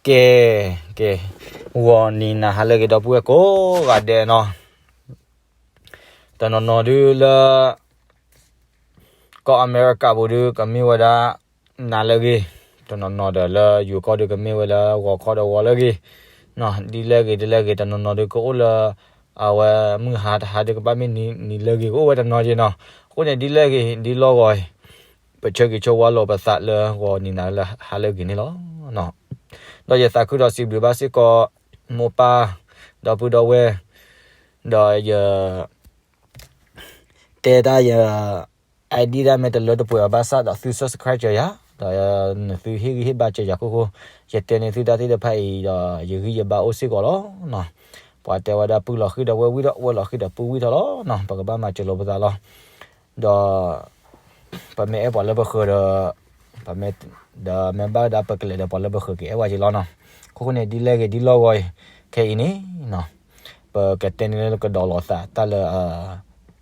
ကဲ, ကဲ, ဂီၤနံၤနၤဟါလၢအဂ့ၤ ဒီပုၢ်ဝဲၢ်ကိးဂၤဒဲးနီၤ, တနီၤနီၤဒုလၢ ကီၢ်အမဲရကၤပူၤဒု ကမ့ၢ်ဝဲဒၣ် နၤလၢအဂ့ၤ, တနီၤနီၤဒီးလၢယိၤကီၢ်ဒု ကမ့ၢ်ဝဲလၢဂီၤခီဒီးဂီၤလၢအဂ့ၤ, ဒ်လဲၣ်ဂ့ၤဒ်လဲၣ်ဂ့ၤ တနီၤနီၤဒုကအိၣ်လၢ အဝဲမုၢ်ဟါတဟါဒု ကဘၣ်မ့ၢ်နံၤလၢအဂ့ၤ ကအိၣ်ဝဲတနီၤက့နီၤ, အဃိန့ၣ် ဒ်လဲၣ်ဂ့ၤဒ်လဲၣ်ဂ့ၤ ပဆၢဂ့ၤဆၢဝါလိာ်ပသးလၢဂီၤနံၤနၤလၢဟါလၢအဂ့ၤန့ၣ်လီၤ. ဒီးယသးခုဒီးစံးဘျုးဘၣ်စ့ၢ်ကီး မိၢ်ပၢ် ဒီပုၢ်ဒီဝဲၢ်, ဒီးယ တဲတၢ်ယ ID တၢ်မ့ၢ်တလၢတပှဲၤအီၤဘၣ်ဆၣ်ဒီးသု subscribe စၢၤယၤ, ဒီးနသုဟ့ၣ်ဂံၢ်ဟ့ၣ်ဘါစၢၤယၤအဃိ, ယတဲန့ၢ်သုတၢ်သ့ၣ်တဖၣ်အံၤဒီး ယဂံၢ်ယဘါအိၣ်စ့ၢ်ကီးလီၤ. ပှၤတဲဝဲဒၣ်ပုၢ်လီၤဃံၤဒီးဝဲၢ်ဝံၤဒီး ဝဲၢ်လီၤဃံၤဒီးပုၢ်ဝံၤထီၣ်လီၤ. ပကဘၣ်မၤစၢၤလိာ်ပသးလီၤ. ဒီး ပမ့ၢ်အဲၣ်ပှၤလၢပဃၢၤဒီး ပမ့ၢ် ဒီးမ့ၢ်ဘၣ်ဝဲဒၣ်ပကလဲၤဒီးပှၤလၢပဃၢၤ ကအဲၣ်ဝဲက့ၤလီၤနီၤ. အဃိန့ၣ် ဒ်လဲၣ်ဂ့ၤဒ်လဲၣ်ဂ့ၤအံၤ ခဲအံၤန့ၣ် ပကတဲန့ၢ်လၢကဒီးလိာ်သးတၢ်လၢ တၢ်ဂ့ၢ်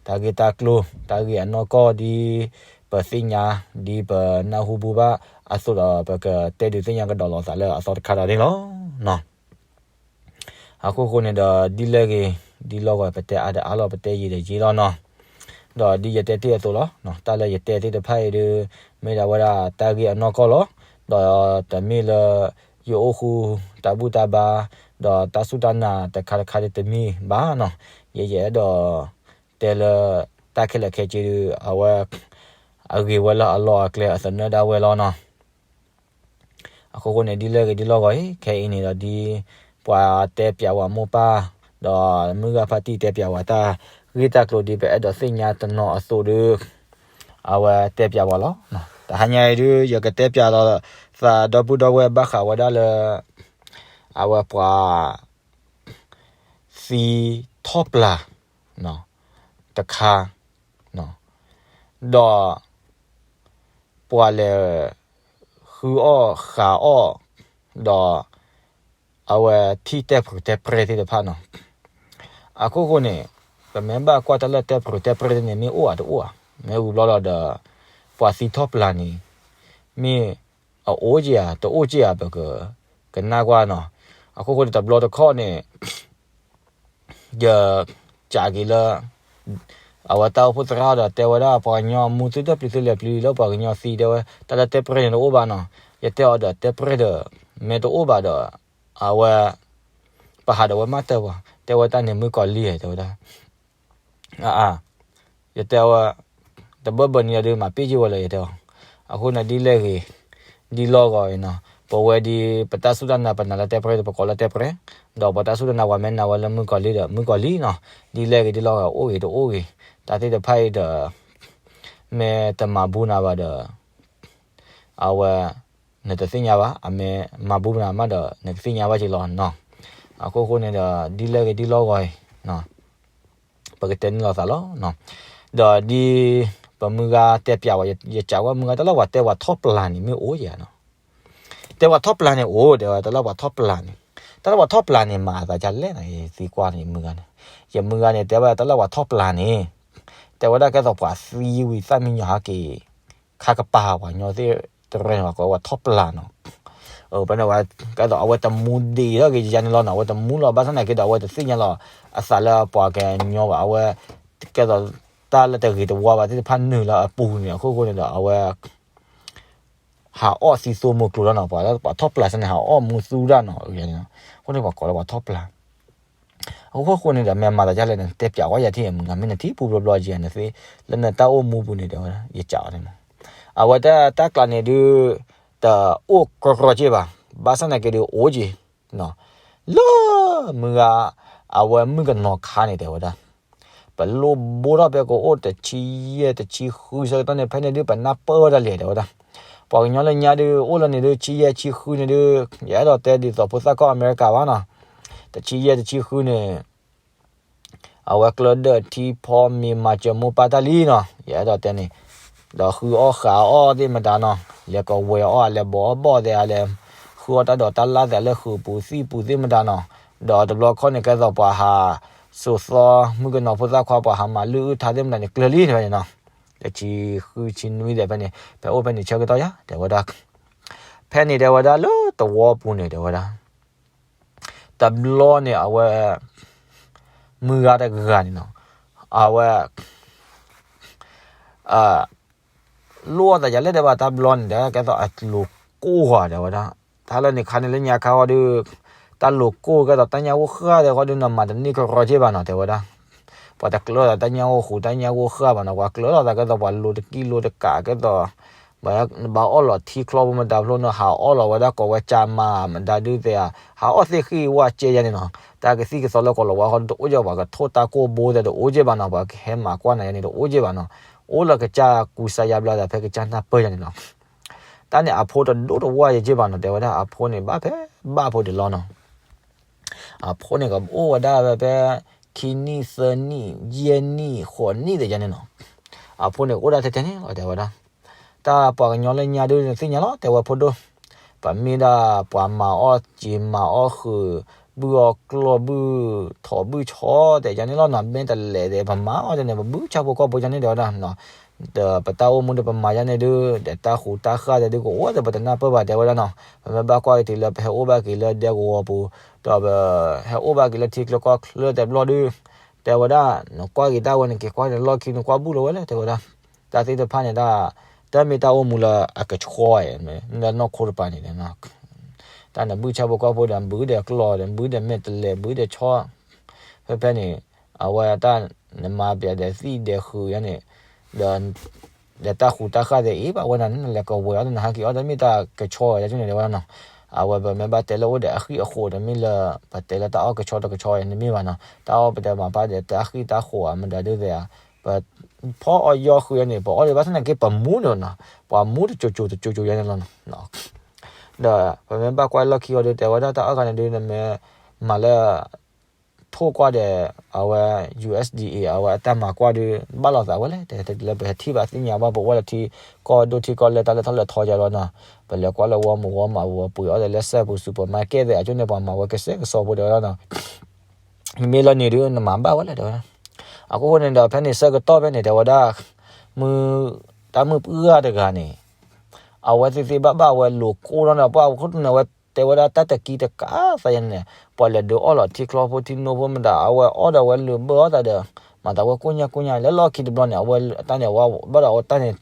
တၢ်ကျိၤ တၢ်ဂ့ၢ်အနီၢ်ကီၢ်ဒ် ပသ့ၣ်ညါ ဒ်ပနၢ်ဟူဘၣ်အသိးဒီး ပကတဲဒုးသ့ၣ်ညါကဒီးလိာ်သးလၢအသီတခါဒီးန့ၣ်လီၤ. အဃိဃိန့ၣ်ဒီး ဒ်လဲၣ်ဂ့ၤ ဒ်လဲၣ်ဂ့ၤ ပတဲအါဒီးအါလီၤ ပတဲယံာ်ဒီးယံာ်လီၤနီၤ. ဒီးဒ်ယတဲတ့ၢ်အသိးလီၤ, တၢ်လၢယတဲသ့ၣ်တဖၣ်အံၤဒုး မ့ၢ်ဒၣ်ဝဲဒၣ်တၢ်ဂ့ၢ်အနီၢ်ကီၢ်လီၤ. ဒီးတမ့ၢ်လၢ ယအိၣ်ဃူတၢ်ဘူၣ်တၢ်ဘါ ဒီးတၢ်စူၢ်တၢ်နာ်တခါတခါဒုးတမ့ၢ်ဘၣ်နီၤ. ယဲယအဲၣ်ဒိးတဲလၢ တၢ်ခဲလၢာ်ခဲဆ့ဒုး အဝဲ အဂ့ၤဝဲလၢအလီၢ်အကျဲအသနၢၣ်ဒၣ်ဝဲလီၤနီၤ. အဃိဃိန့ၣ် ဒ်လဲၣ်ဂ့ၤဒ်လဲၣ်ဂ့ၤအံၤ ခဲအံၤန့ၣ်ဒီး ဒ်ပှၤတဲပၠးဝဲမိၢ်ပၢ် ဒီးမုၢ်ဂၤဖါတံၢ်တဲပၠးဝဲတၢ်ဂ့ၢ်တၢ်ကျိၤဒ်ပအဲၣ်ဒိးသ့ၣ်ညါတနီၤအသိးဒုး အဝဲတဲပၠးဝဲလီၤ. တဟါညါအံၤဒုး ယကတဲပၠးဒီးသးဒီပုၢ်ဒီဝဲၢ်ဘၣ်ဃးဝဲဒၣ်လၢ အဝဲပှၤ သံထီၣ်ပျၢ် တခါ ဒီး ပှၤလဲၤ ဃုအီၣ်ဃးအီၣ် ဒီး အဝဲထံၣ်တဲပြူၤတဲပြဲၢ်သ့ၣ်တဖၣ်နီၤ. အခိၣ်ဃိန့ၣ် ပမ့ၢ်ဘၣ်ကွၢ်တၢ်လၢတဲပြူၤတဲပြဲၢ်သ့ၣ်န့ၣ် မ့ၢ်အိၣ်ဧါတအိၣ်ဧါ, မ့ၢ်ဝံၤဘျီလီၤဒီး ပှၤသံထီၣ်ပျၢ်န့ၣ် မ့ၢ်အအိၣ်က့ၤဧါ တအိၣ်က့ၤဧါ ပကကနၣ်ကွၢ်နီၤ. အခိၣ်ဃိန့ၣ် တဘျီတခီၣ်န့ၣ် ယ ကးက့ၤလၢ အဝဲတၢ်အိၣ်ဖှိၣ်သရၣ်ဒီးတဲဝဲဒၣ် ပှၤကညီမူသုတၢ်ပျံၤသုလဲၤပျံၤလၢပှၤကညီသံတဲဝဲ တၢ်လၢတဲပြဲၢ်န့ၣ်တအိၣ်ဘၣ်နီၤ. ယတဲအီၤဒီးတဲပြဲၢ်ဒီး မ့ၢ်တအိၣ်ဘၣ်ဒီး အဝဲ ပဟးဒီးဝဲမ့ၢ်တၢ်ပှၤ တဲဝဲတၢ်န့ၣ်မုၣ်ကီၤလံၢ် တဲဝဲဒၣ် အါ ယတဲဝဲ တဘၢဘၢန့ၣ်ဒီးမၤပ့ၢ်က့ၤဝဲလၢ ယတဲအီၤ. အဃိန့ၣ်ဒ်လဲၣ်ဂ့ၤ ဒ်လဲၣ်ဂ့ၤအံၤနီၤ ပဝဲဒ် ပတၢ်စူၢ်တၢ်နာ်ပနာ်လၢတဲပြဲၢ်ဒီး ပကိးလၢတဲပြဲၢ်, ဒီးပတၢ်စူၢ်တၢ်နာ်ပှၤမ့ၢ်နာ်ဝဲလၢမုၣ်ကီၤလံၢ်ဒီး မုၣ်ကီၤလံၢ်နီၤ. ဒ်လဲၣ်ဂ့ၤဒ်လဲၣ်ဂ့ၤ အိၣ်ဂ့ၤတအိၣ်ဂ့ၤ တၢ်သ့ၣ်တဖၣ်အံၤဒီး မ့ၢ်တမၤဘူးနၤဘၣ်ဒီး အဝဲ နတသ့ၣ်ညါဘၣ်, အမ့ၢ်မၤဘူးနၤမးဒီး နကသ့ၣ်ညါဘၣ်က့ၤလီၤနီၤ. အခိၣ်ဃိန့ၣ်ဒီး ဒ်လဲၣ်ဂ့ၤဒ်လဲၣ်ဂ့ၤအံၤ ပကတဲန့ၢ်လိာ်သးလီၤ. ဒီးဒ်ပမုၢ်ဂၤတဲပၠးဝဲ ယကးဝဲမုၢ်ဂၤ တၢ်လၢပှၤတဲပှၤထီၣ်ပျၢ်န့ၣ် မ့ၢ်အိၣ်ဧါနီၤ. တဲပှၤထီၣ်ပျၢ်န့ၣ်အိၣ် တဲဝဲ တၢ်လၢပှၤထီၣ်ပျၢ်န့ၣ်, တၢ်လၢပှၤထီၣ်ပျၢ်န့ၣ် မၤအသးဒ်လဲၣ်န့ၣ် ယသံကွၢ်န့ၣ် ယမုၢ်ဂၤန့ၣ်, ယမုၢ်ဂၤန့ၣ် တဲဝဲဒၣ်တၢ်လၢပှၤထီၣ်ပျၢ်န့ၣ် တဲဝဲဒၣ်ကဲသိးပှၤသံဝံၤသၣ်မံညီၤဟးက့ၤ ခါကပၤပှၤကညီသ့ၣ်တရၢန့ၣ် ပှၤကိးဝဲထီၣ်ပျၢ်နီၤ. ဖဲန့ၣ်ဝဲ ကဲသိးအဝဲတမူဒံးထီၣ်က့ၤယၤန့ၣ်လီၤနီၤ, အဝဲတမူလီၤ ဘၣ်ဆၣ်သနာ်က့ဒီး အဝဲတသ့ၣ်ညါလီၤအသးလၢပှၤကညီဘၣ်, အဝဲကဲသိးတၢ်လၢတဂ့ၤတဝါဘၣ်သ့ၣ်တဖၣ်နုာ်လၢအပူၤန့ၣ် အခိၣ်ဃိန့ၣ်ဒီး အဝဲ ဟးအီၣ်သံသိမူကျိၤလီၤနီၤ, ပှၤလၢပှၤထီၣ်ပျၢ်စ့ၢ်န့ၣ် ဟးအီၣ်မူသူဒၣ်နီၤ, အဃိန့ၣ်ပှၤကိးလၢပှၤထီၣ်ပျၢ် အခိၣ်ဃိန့ၣ်ဒီး မ့ၢ်မၤသးဒ်လဲၣ်န့ၣ် တဲပၠးဝဲယၤထံၣ်မုၢ်ဂၤ မ့ၢ်နထံၣ်ပူၤဘျီဘျီက့ၤနသ့ လၢနတၢ်အိၣ်မူပူၤန့ၣ်ဒီး ယကးအီၤန့ၣ်မး, အဝဲတၢ်တၢ်ကျးန့ၣ်ဒုး တအိၣ်ကရီက့ၤဘၣ်, ဘၣ်ဆၣ်သနာ်က့ဒုးအိၣ်က့ၤ လၢမုၢ်ဂၤ အဝဲမုၣ်ကနီၤခါန့ၣ် တဲဝဲဒၣ် ပလိၣ်ဘိထီၣ်ဖဲကအိၣ်တဆံယဲၢ်တဆံဃုဆၢကတီၢ်န့ၣ် ဖဲန့ၣ်ဒုး ပနၢ်ပၢၢ်ဝဲဒၣ်လဲၣ် တဲဝဲဒၣ်, ပှၤကညီလၢညါဒုး အိၣ်လၢန့ၣ်ဒုး ဆံယဲၢ်ဆံဃုန့ၣ်ဒုး ယအဲၣ်ဒိးတဲဒ်သိးဖိသၣ်ကီၢ်အမဲရကၤဘၣ်နီၤ, တဆံယဲၢ်တဆံဃုန့ၣ် အဝဲကျၢၢ်ဒၢၣ်ထံဖီမ့ၤမၤစၢၤမိၢ်ပၢ်တၢ်လံနီၤ, ယအဲၣ်ဒိးတဲန့ၣ်, ဒီးဃုအီၣ်ဃးအီၣ်သ့ၣ်မတၤနီၤ, လဲၤကဝဲၤအီၣ် လဲၤဘီအီၣ်ဘီၣ်သဲး လဲၤဃုအီၣ်တၢ်ဒိးတၢ်လၣ်သဲးလၢဃုာ်ပူၤသံၣ်ပူၤသ့ၣ်မတၤနီၤ, ဒီးတဘျီခီန့ၣ် ကဲသိးပှၤဟးစိာ်သီ မုၣ်ကနီၤဖိသၣ်ခွါ ပှၤဟးမၤလုၢ်အုၣ်ထါသ့ၣ်မတၤန့ၣ် ကျၢၤလံန့ၣ်ဖဲန့ၣ်နီၤ, လၢဆံဃုဆံနွံသ့ၣ်ဖဲန့ၣ် ဖဲအိၣ်ဖဲန့ၣ်ဆၢကတီၢ်ယၤ တဲဝဲဒၣ် ဖဲန့ၣ်တဲဝဲဒၣ်လၢသဝီပူၤန့ၣ်တဲဝဲဒၣ်, တဘျီန့ၣ်အဝဲ မုၢ်ဂၤတဂၤန့ၣ်နီၤ, အဝဲ လိၣ်အီၣ်သးယၤလဲၣ်တဲဘၣ် တၢ်ဘျီန့ၣ်ဒီး ကဲသိးအလိၤကိၢ်ဃီတဲဝဲဒၣ်, တၢ်လၢန့ၣ်ခါန့ၣ်လၢညါခါဃီဒီး တၢ်လိၤကိၢ်ကဲသိးတၢ်ညၣ်ဂိၢ်ဃၢ်ဒီးဃီဒီး နမၤတန့ၢ်ကရီက့ဘၣ်နီၤ တဲဝဲဒၣ်. ပှၤတကျၢၤသးတၢ်ညၣ်ဂိၢ်ဃူ တၢ်ညၣ်ဂိၢ်ဃၢ်ဘၣ်နီၤ, ပှၤကျၢၤလိာ်သးကဲသိးပှၤလိၤတကံလိၤတကးကဲသိး ဘၣ်အီၣ်လီၤထံချီဖိမတၤဖျိနီၤ ဟးအီၣ်လီၤဝဲဒၣ်ကိးဝဲကၢမါမတၤဒုးသ့ၣ်ဧါ, ဟးအီၣ်သ့ၣ်ဃံဝၣ်ကဲယါန့ၣ်နီၤ, တၢ်ကသံၣ်ကသီလၢကိးလီၤဝါဃီတအိၣ်ကဲဘၣ်, ပှၤကထိၣ်တၢ်ကိၢ်ဘိသ့ၣ်တအိၣ်ကဲဘၣ်နီၤ, ပှၤကဟဲမၤကွၢ်နၤယါန့ၣ်တအိၣ်ကဲဘၣ်နီၤ, အိၣ်လၢကစၢ်ကူစါယါဘျါသးဖဲကစၢ်နၢ်ပၢၢ်ယါန့ၣ်နီၤ. တၢ်န့ၣ်အဖိတဒိၣ်တဝၢ်ယဲက့ဘၣ်နီၤ တဲဝဲဒၣ်, အဖိန့ၣ်ဘၣ်ဖဲဘၣ်ဖိဒံးလီၤနီၤ. အဖိန့ၣ်ကအိၣ်ဝဲဒၣ်ဖဲ ခံနံၣ်သၢနံၣ်ယဲၢ်နံၣ်ဃိးနံၣ်သ့ၣ်ယါန့ၣ်နီၤ. အဖိန့ၣ်ကအိၣ်ဒၣ်ထဲထဲန့ၣ်လီၤ တဲဝဲဒၣ်. တၢ်ပှၤကညီလၢညါဒုးနသ့ၣ်ညါလီၤ တဲဝဲဖိဒိၣ်, ပမ့ၢ်ဒၣ်ပှၤမၤအီၣ်စ့မၤအီၣ်ဃုာ် ဘုၣ်အီၣ်ကျီၢ်ဘုၣ်ထိးဘုၣ်ဆီသ့ၣ်ယါန့ၣ်လီၤနီၤ, မ့ၢ်တလဲၤဒီးပမၤအီၣ်န့ၣ် ပဘုၣ်ဆၣ်ဖိကီၢ်ဖိယါန့ၣ်တဲဝဲဒၣ် ဒီးပတၢ်အိၣ်မူဒီးပမၤယါန့ၣ်ဒုး ဒီးတၢ်ဃူတၢ်ဃၢ်သ့ၣ်ဒုးကအိၣ်ဒီးပတနၢ်ပၢၢ်ဘၣ်တဲဝဲဒၣ်နီၤ, ပမ့ၢ်ဘၣ်ကွၢ်က့ၤတုၤလၢပဟဲအိၣ်ဘၣ်က့ၤလၢဒဲကဝီၤပူၤ, ဒီးပဟဲအိၣ်ဘၣ်က့ၤလၢထံချၢကီၢ်ချၢတဘျီဒုး, တဲဝဲဒၣ်, နကွၢ်က့ၤတၢ်ဝဲန့ၣ် က့ၤကွၢ်န့ၣ်လီၢ်ခံနကွၢ်ဘူၣ်လီၤဝဲလဲၣ် တဲဝဲဒၣ်. တၢ်သ့ၣ်တဖၣ်န့ၣ်ဒၣ်, တၢ်မ့ၢ်တၢ်အိၣ်မူလၢအကဆှီ, လၢနီၢ်ခိတပၤန့ၣ် တၢ်နဘုၣ်ဆၣ်ဖိကီၢ်ဖိဒီး ဘုၣ်ဒီးကျီၢ်ဒီး ဘုၣ်ဒီးမဲာ်တလဲး ဘုၣ်ဒီးဆီ, ဖဲဖဲန့ၣ်, အဝဲတၢ်, နမၤပျဲးဒီးသံၣ်ဒီးဃုာ်ယါန့ၣ်, ဒီး, ဒီးတၢ်ဃူတၢ်ဃၢ်သ့ၣ်အံၤဘၣ်ဝဲနၤန့ၣ် နလဲၤကဝဲၤအီၣ်ဒီးနဟးက့ၤအီၣ်တမ့ၢ်တၢ်ကဆှီဝဲဒၣ်န့ၣ်တဲဝဲဒၣ်နီၤ. အဝဲပမ့ၢ်ဘၣ်တဲလၢအိၣ်ဒီးအဃံၣ်အဃိးတမ့ၢ်လၢ, ပတဲလၢတၢ်အီၣ်ကဆှီတကဆှီတမ့ၢ်ဘၣ်နီၤ. တၢ်အီၣ်ပတဲမၤပာ်ဒီးတၢ်ဃံၣ်တၢ်ဃိးဧါ မတၤဒုးသ့ၣ်ဧါ, ပဖီအီၣ်ယီဃုာ်ယါန့ၣ် ပအီၣ်ဒီးဘၣ်ဆၣ်သနာ်က့ပမူန့ၣ်နီၤ, ပှၤမူတစိၤစိၤတစိၤစိၤယါန့ၣ်လီၤနီၤ. ဒီးပမ့ၢ်ဘၣ်ကွၢ်လီၢ်ခံဃီဒီး တဲဝဲဒၣ်တၢ်အီၣ်ဂၤန့ၣ်ဒုး နမ့ၢ်မၤလၢ ထိၣ်ကွၢ်ဒီး, အဝဲ ယူၣ်အ့းဒီး အဝဲအတၢ်မၤကွၢ်ဒုး ဘၣ်လိာ်သးဝဲလဲၣ် တဲလၢပဟဲထံၣ်ဘၣ်သ့ၣ်ညါဘၣ် ပအိၣ်လၢထံကီၢ်ဒိၣ်ထံကီၢ်လဲၢ်တၢ်လၢထီၣ်လဲၢ်ထီယါလီၤနီၤ. ပလဲၤကွၢ်လၢဝီမုၢ်ဝီမး ပှ့ၤအီၣ်ဒီးလၢစဲပူၤ supermarket သ့ၣ်အကၠိန့ၣ် ပှၤမၤဝဲကစဲကစီဖိတဲဝဲဒၣ်နီၤ. မ့ၢ်လီၤန့ၣ်ဒုး နမၤဘၣ်ဝဲလဲၣ် တဲဝဲဒၣ်. အခိၣ်ဃိန့ၣ်ဒီး ဖဲန့ၣ်ဆၢကတီၢ်ဖဲန့ၣ် တဲဝဲဒၣ်, မုၢ်, တၢ်မုၢ်ပှၢ်တဂၤန့ၣ်, အဝဲသ့ၣ်သ့ၣ်ဘၣ်ဘၣ်ဝဲလိၤကိၢ်လီၤဒီး ပှၤအခိၣ်ဃိန့ၣ် အဝဲတဲဝဲဒၣ်တၢ်တကံတကးသးယါန့ၣ်, ပှၤလဲၤဒုးအီၣ်လီၤထံချီဖိထံနိဖိမတၤ အဝဲအီၣ်ဒီးဝဲလုာ်ဘၢအီၣ်သးဒီး, မၤသးဝဲကိၢ်ညါကိၢ်ညါ လၢလီၢ်ခံတဘျီန့ၣ် အဝဲတၢ်န့ၣ်ဝဲဘၣ်ဒီးအဝဲတၢ်န့ၣ်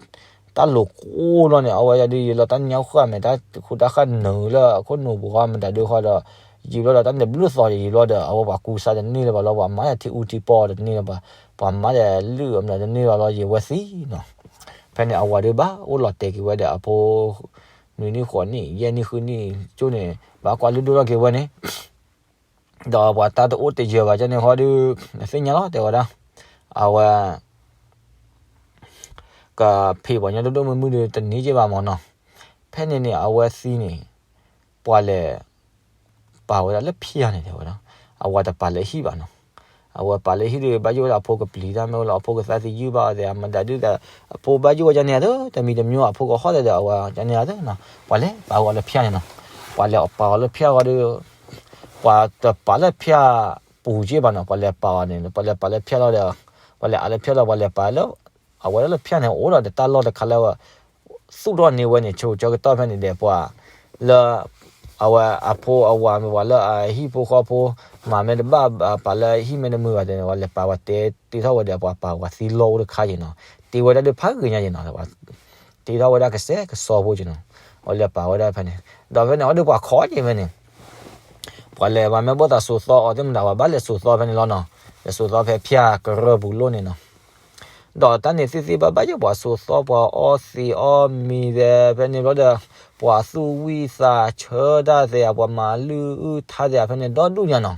တၢ်လိၤကိၢ်လီၤန့ၣ် အဝဲယါဒုးယံာ်လီၤတၢ်ညါဃၢ်မဲာ် တၢ်ဃူတၢ်ဃၢ်နုာ်လၢအခိၣ်နူာ်ပူၤဃီမတၤဒုးဃီဒီး, ယံာ်ဘျီဒီးတၢ်န့ၣ်ဘျုးသီယံာ်ဘျီဒီး အဝဲပှၤကူစါတန့ၢ်လၢၤဘၣ်လီၤ ပှၤမၤဒီးထံအူထံပီတန့ၢ်လၢၤဘၣ်, ပှၤမၤဒီးလုၢ်အမတၤတန့ၢ်လၢၤဘၣ်လီၤ ယံာ်ဝဲသံနီၤ. ဖဲန့ၣ်အဝၤဒုးဘၣ်အိၣ်လီၤတဲာ်က့ၤဝဲဒီးအဖိ နွံနံၣ်ဃိးနံၣ် ယဲၢ်နံၣ်ဃုနံၣ်ကၠိန့ၣ် ဘၣ်ကွၢ်လုၢ်ဒိၣ်ထီၣ်က့ၤဝဲန့ၣ် ဒီးပှၤတၢ်တအိၣ်တယၢၤဘၣ်ကန့ၣ်ဃီဒီး နသ့ၣ်ညါလီၤ တဲဝဲဒၣ်, အဝဲ ကဖံးပှၤညီဒိၣ်ဒိၣ်မုၢ်မုၢ်ဒီးတန့ၢ်က့ၤဘၣ်မၢ်နီၤ. ဖဲန့ၣ်န့ၣ် အဝဲသံန့ၣ် ပှၤလဲၤပာ်ဝဲဒၣ်လၢဖၠၣ်န့ၣ် တဲဝဲဒၣ်, အဝၤတပာ်လၢဟံၣ်ဘၣ်နီၤ. အဝဲပာ်လၢဟံၣ်ဒီး ဘၣ်ယိၣ်ဝဲဒၣ်အဖိကပျံၤတၢ်မ့ၢ်ဝဲလီၤ အဖိကသါသယုၢ်ဘၣ်အီၤသ့ၣ် မတၤဒုးသ့ၣ် အဖိဘၣ်ယိၣ်ဝဲကန့ၣ်အသိး တမံၤတမံၤအဖိကဟီၣ်သ့ၣ်ဒီး အဝဲကန့ၣ်အသိးနီၤ ပှၤလဲၤပာ်ဝဲအီၤလၢဖၠၣ်န့ၣ်နီၤ. ပှၤလဲၤပာ်အီၤလၢဖၠၣ်ဃီဒီး ပှၤတပာ်လၢဖၠၣ်ပူၤက့ၤဘၣ်နီၤ ပှၤလဲၤပာ်အီၤန့ၣ် ပှၤလဲၤပာ်လၢဖၠၣ်လီၤဒီး ပှၤလဲၤအါလၢဖၠၣ်လီၤ ပှၤလဲၤပာ်လၢ အဝဲဒၣ်လၢဖၠၣ်န့ၣ် အိၣ်ဒီးတၢ်လီၢ်တခါလၢ သူၣ်ထီၣ်န့ၢ်ဝဲန့ၣ် ဆိကတီၢ်ဖဲန့ၣ်ဒီး ပှၤလၢ အဝဲအဖိအဝၤမ့ၢ်ပှၤလၢအဟံၣ်ဖိဃီဖိ မၤမ့ၢ်တဘၣ်ပာ်လၢဟံၣ်မ့ၢ်တမုာ်ဘၣ်တဲန့ၣ် ပှၤလဲၤပာ်ဝဲတဲတ့ထီၣ်ဝဲဒီး ပှၤပာ်ဝဲသံလီၢ်အိၣ်တခါက့ၤနီၤ တ့ဝဲဒၣ်ဒုးဖးဂ့ၤညါက့ၤနီၤ တ့ထီၣ်ဝဲဒၣ်ကစဲးကစီဖိက့ၤနီၤ အဝဲလဲၤပာ်ဝဲဒၣ်ဖဲန့ၣ် ဒီးဖဲန့ၣ် အီၤဒုးပှၤခိးက့ၤဖဲန့ၣ် ပှၤလဲၤပှၤမ့ၢ်ဘၣ်သးစိာ်သီအီၤသ့ၣ်မတၤ ပှၤဘၣ်လဲၤစိာ်သီဖဲန့ၣ်လီၤနီၤ လဲၤစိာ်သီဖဲဖၠၣ်ကရၢၢ်ပူၤလိၣ်န့ၣ်နီၤ ဒီးတၢ်န့ၣ်သ့ၣ်သ့ၣ်ဘၣ်ဘၣ်ယဲၢ်ပှၤစိာ်သီပှၤအီသံးအီမံၤသ့ၣ် ဖဲန့ၣ်ဘျီဒီး ပှၤသူၣ်ဝံၣ်သးဆၢတၢ်သ့ၣ် ပှၤမၤလုၢ်အုၣ်ထါသ့ၣ် ဖဲန့ၣ်ဒီဒူၣ်ညါနီၤ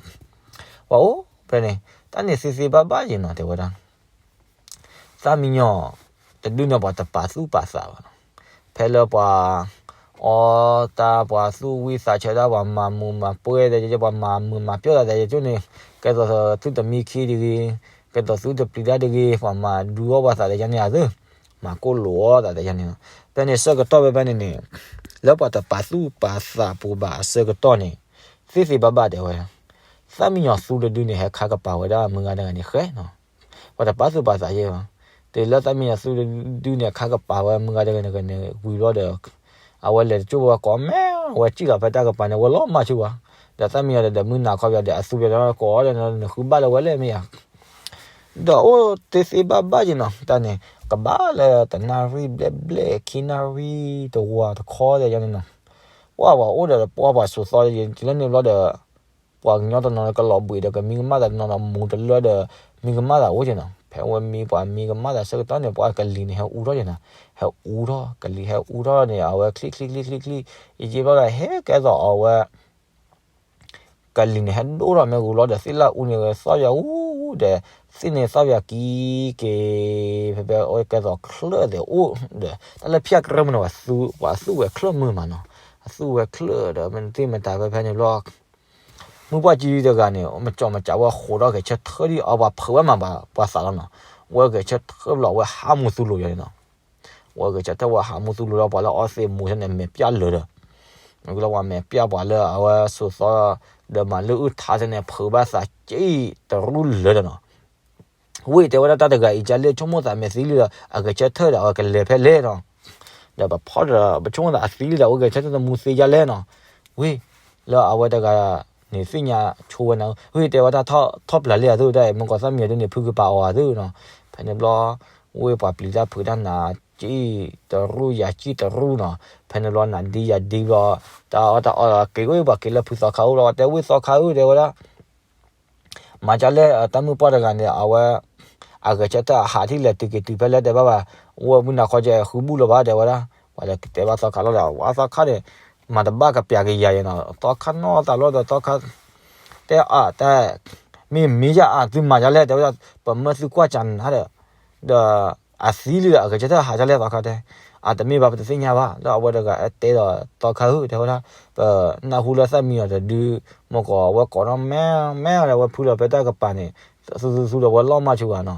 ပှၤအိၣ်ဖဲန့ၣ် တၢ်န့ၣ်သ့ၣ်သ့ၣ်ဘၣ်ဘၣ်ယဲၢ်နီၤ တဲဝဲဒၣ် သၣ်မံယီၤတဒုန့ၣ် ပှၤတပာ်သူၣ်ပာ်သးဘၣ်နီၤ ဖဲလၢပှၤ အီတၢ်ပှၤသူၣ်ဝံၣ်သးဆၢတၢ် ပှၤမၤမုာ်မၤပှဲၤသး ပှၤမၤမုာ်မၤပျီၢ်သးသ့ၣ် ကၠိန့ၣ် ကဲသိးသုတမံခံတဂ့ၤ ကဲသိးသုတပျံၤတၢ်တဂ့ၤ ပှၤမၤဒုးအီၣ်ပှၤသးသ့ၣ်ညါန့ၣ်အသိး မၤကိၣ်လိာ်အီၣ်သးသ့ၣ်ညါန့ၣ် ဖဲန့ၣ်ဆၢကတီၢ်ဖဲဖဲန့ၣ်န့ၣ် လၢပှၤတပာ်သူၣ်ပာ်သးပူၤဘၣ်အဆၢကတီၢ်န့ၣ် သ့ၣ်သ့ၣ်ဘၣ်ဘၣ်တဲဝဲ သၣ်မံယီၤသူတဒုန့ၣ် ဟဲခါကပၤဝဲဒၣ်မုၢ်ဂၤတဂၤန့ၣ်ဃဲနီၤ ပှၤတပာ်သူၣ်ပာ်သးယဲၢ်ဘၣ် တုၤလၢသၣ်မံယီၤသူတဒုန့ၣ် ခါကပၤဝဲမုၢ်ဂၤတဂၤန့ၣ်ဝံၤဘျီဒီး အဝဲလဲၤတကၠိၢ်ဝဲကိးမဲာ် အဝဲစံၣ်လီၤဖဲတၢ်ကပၤန့ၣ် ဝဲလီၤမၢ်ဆိဝဲ, ဒီးသၣ်မံယီၤဒီး ဒီးမုၢ်နၤခီပညီဒီး အသူပျဲၤဒီးကိးအီၤဒီး နဃုဘၣ်လၢဝဲလဲၣ်မ့ၢ်ဧါ, ဒီးအိၣ်တ့သ့ဘၣ်ဘၣ်ယဲနီၤ တၢ်န့ၣ် ကဘၣ်လၢတနၣ်ရံၣ်ဘျဲၣ်ဘျဲၣ် ခံနၣ်ရံၣ် တဝၤတခီဒဲးယဲန့ၣ်နီၤ, ပှၢ်ပှၤအိၣ်ဒီးပှၢ်ပှၤစိာ်သီယဲ တုၤလၢန့ၣ်ဘျီဒီး ပှၤကညီတနီၤဒီးကလီၤဘှံးဒီး ကမံကမၣ်သးတနီၤဒီး မူတလၢဒီး မံကမၣ်သးအိၣ်က့ၤနီၤ, ဖဲဝဲမံပှၤမံကမၣ်သးဆၢကတီၢ်န့ၣ် ပှၤကလံၤန့ၣ်ဟဲအူထီၣ်က့ၤနီၤ, ဟဲအူထီၣ် ကလံၤဟဲအူထီၣ်န့ၣ် အဝဲချံချံချံချံချံ, ယယံာ်ဘျီဒီးဟဲကဲသိးအဝဲ ကလံၤန့ၣ်ဟဲဒိၣ်ထီၣ်မ့ၢ်ဂ့ၤဘျီဒီး သ့ၣ်လၢအူန့ၣ်သီၣ်ယၤအူဒီး သ့ၣ်န့ၣ်သီၣ်ယၤကံက့ၤ, ဖဲဖဲအိၣ်ကဲသိးချၢၣ်သဲးအိၣ်ဒီး တၢ်လၢဖၠၣ်ကရၢမုၢ်န့ၣ် ပှၤသူဝဲချၢၣ်မုၢ်မးနီၤ, အသူဝဲချၢၣ်ဒီး မ့ၢ်တမ့ၢ်တၢ်ဖဲဖဲန့ၣ်ဘျီ မုၢ်ပှၢ်ကံတဂၤန့ၣ် မကၠီမကၠးဝဲဃိးဒီးဂဲၤဆၢထၢၣ်ဒ်အီၤ ပှၤဖုးဝဲမးပှၤသးလီၤနီၤ, ဝဲဂဲၤဆၢထၢၣ်ဘျီဝဲဟးမူသူလိာ်ယၤန့ၣ်နီၤ, ဝဲဂဲၤဆၢထၢၣ်ဝဲဟးမူသူလိာ်ဒီး ပှၤလၢအီသံးမူဆၢန့ၣ် မဲာ်ပျၢ်လၢာ်ဒီး မ့ၢ်လၢပှၤမဲာ်ပျၢ်ပှၤလၢအဝဲစိာ်သီ ဒီးမၤလၢအုၣ်ထါဆၢန့ၣ် ဖုးဘၣ်သးကံတရူၢ်လၢာ်ဒီးနီၤ ဝ့ၢ်တဲဝဲဒၣ်တၢ်တဂၤအံၤ ကလဲၤဆိကမိၣ်သးမဲာ်သံလံဒီး အဂဲၤဆၢထၢၣ်ဒီး အဝဲကလဲၤဖဲလဲၣ်နီၤ, ဒီးပဖီဒီး ပဆိကမိၣ်သးအသံလံဒီး အဝဲဂဲၤဆၢထၢၣ်တမူသ့ယါလဲၣ်နီၤ, ဝ့ၢ်လၢအဝဲတဂၤန့ၣ် သ့ၣ်ညါဆိဝဲနၤဧၢ, ဝ့ၢ်တဲဝဲတၢ်ထီၣ်ပျၢၤလံအသုတၢ်အံၤ မ့ၢ်ကီးသၣ်မံယီၤဒုန့ၣ် ဖုကပၤအီၤအသုနီၤ, ဖဲန့ၣ်ဘျီ ဝ့ၢ်ပှၤပျံၤတၢ်ဖုးတၢ်နၤ ကံတရူၢ်ယၤကံတရူၢ်နီၤ, ဖဲန့ၣ်ဘျီနၤဒံယၤဒံဘျီ တၢ်အီၣ်တၢ်အီက့ၤဝဲ ပှၤက့ၤလၢဖုသီခါအိၣ်လီၤ တဲဝ့ၢ်သီခါဧၢ တဲဝဲဒၣ် မၤဒ်လဲၣ် တၢ်မုၢ်ပှၢ်တဂၤန့ၣ် အဝဲ အဂဲၤဆၢထၢၣ်အဟးထံၣ်လဲၤတုၤက့ၤတုၤဖဲလဲၣ်တဲဘၣ်ဘၣ်, ဝဲမုၢ်နၤခီကဲဃုဘူၣ်လီၤဘၣ်တဲဝဲဒၣ်, ပှၤဒီးကတဲဘၣ်သီခါလီၤဒီး ဝဲသီခါန့ၣ် မၤတဘၣ်ကပျၤကယၤယဲနီၤ, သီခါနီၢ်သးလီၤဒီးသီခါ တဲအါတဲ မ့ၢ်မ့ၢ်ယါအါသုမၤဒ်လဲၣ်တဲဝဲဒၣ်, ပမၢသုကွၢ်ကၢနၤဒီး ဒီး အသံလံဒီး အဂဲၤဆၢထၢၣ်ဟးဒ်လဲၣ်သီခါတဲ, အတမ့ၢ်ဘၣ်ပတသ့ၣ်ညါဘၣ် လၢအဝဲတဂၤအတဲဒီးသီခါဧၢ တဲဝဲဒၣ်, ပနၢ်ဟူလၢသၣ်မံယီၤတဒု မ့ၢ်ကီးဝဲကိးထီၣ်မဲမဲဒီး ဝဲဖုလီၤဖဲတၢ်ကပၤန့ၣ် သူသူသူဒီးဝဲလီၤမၢ်ဆိဂၤန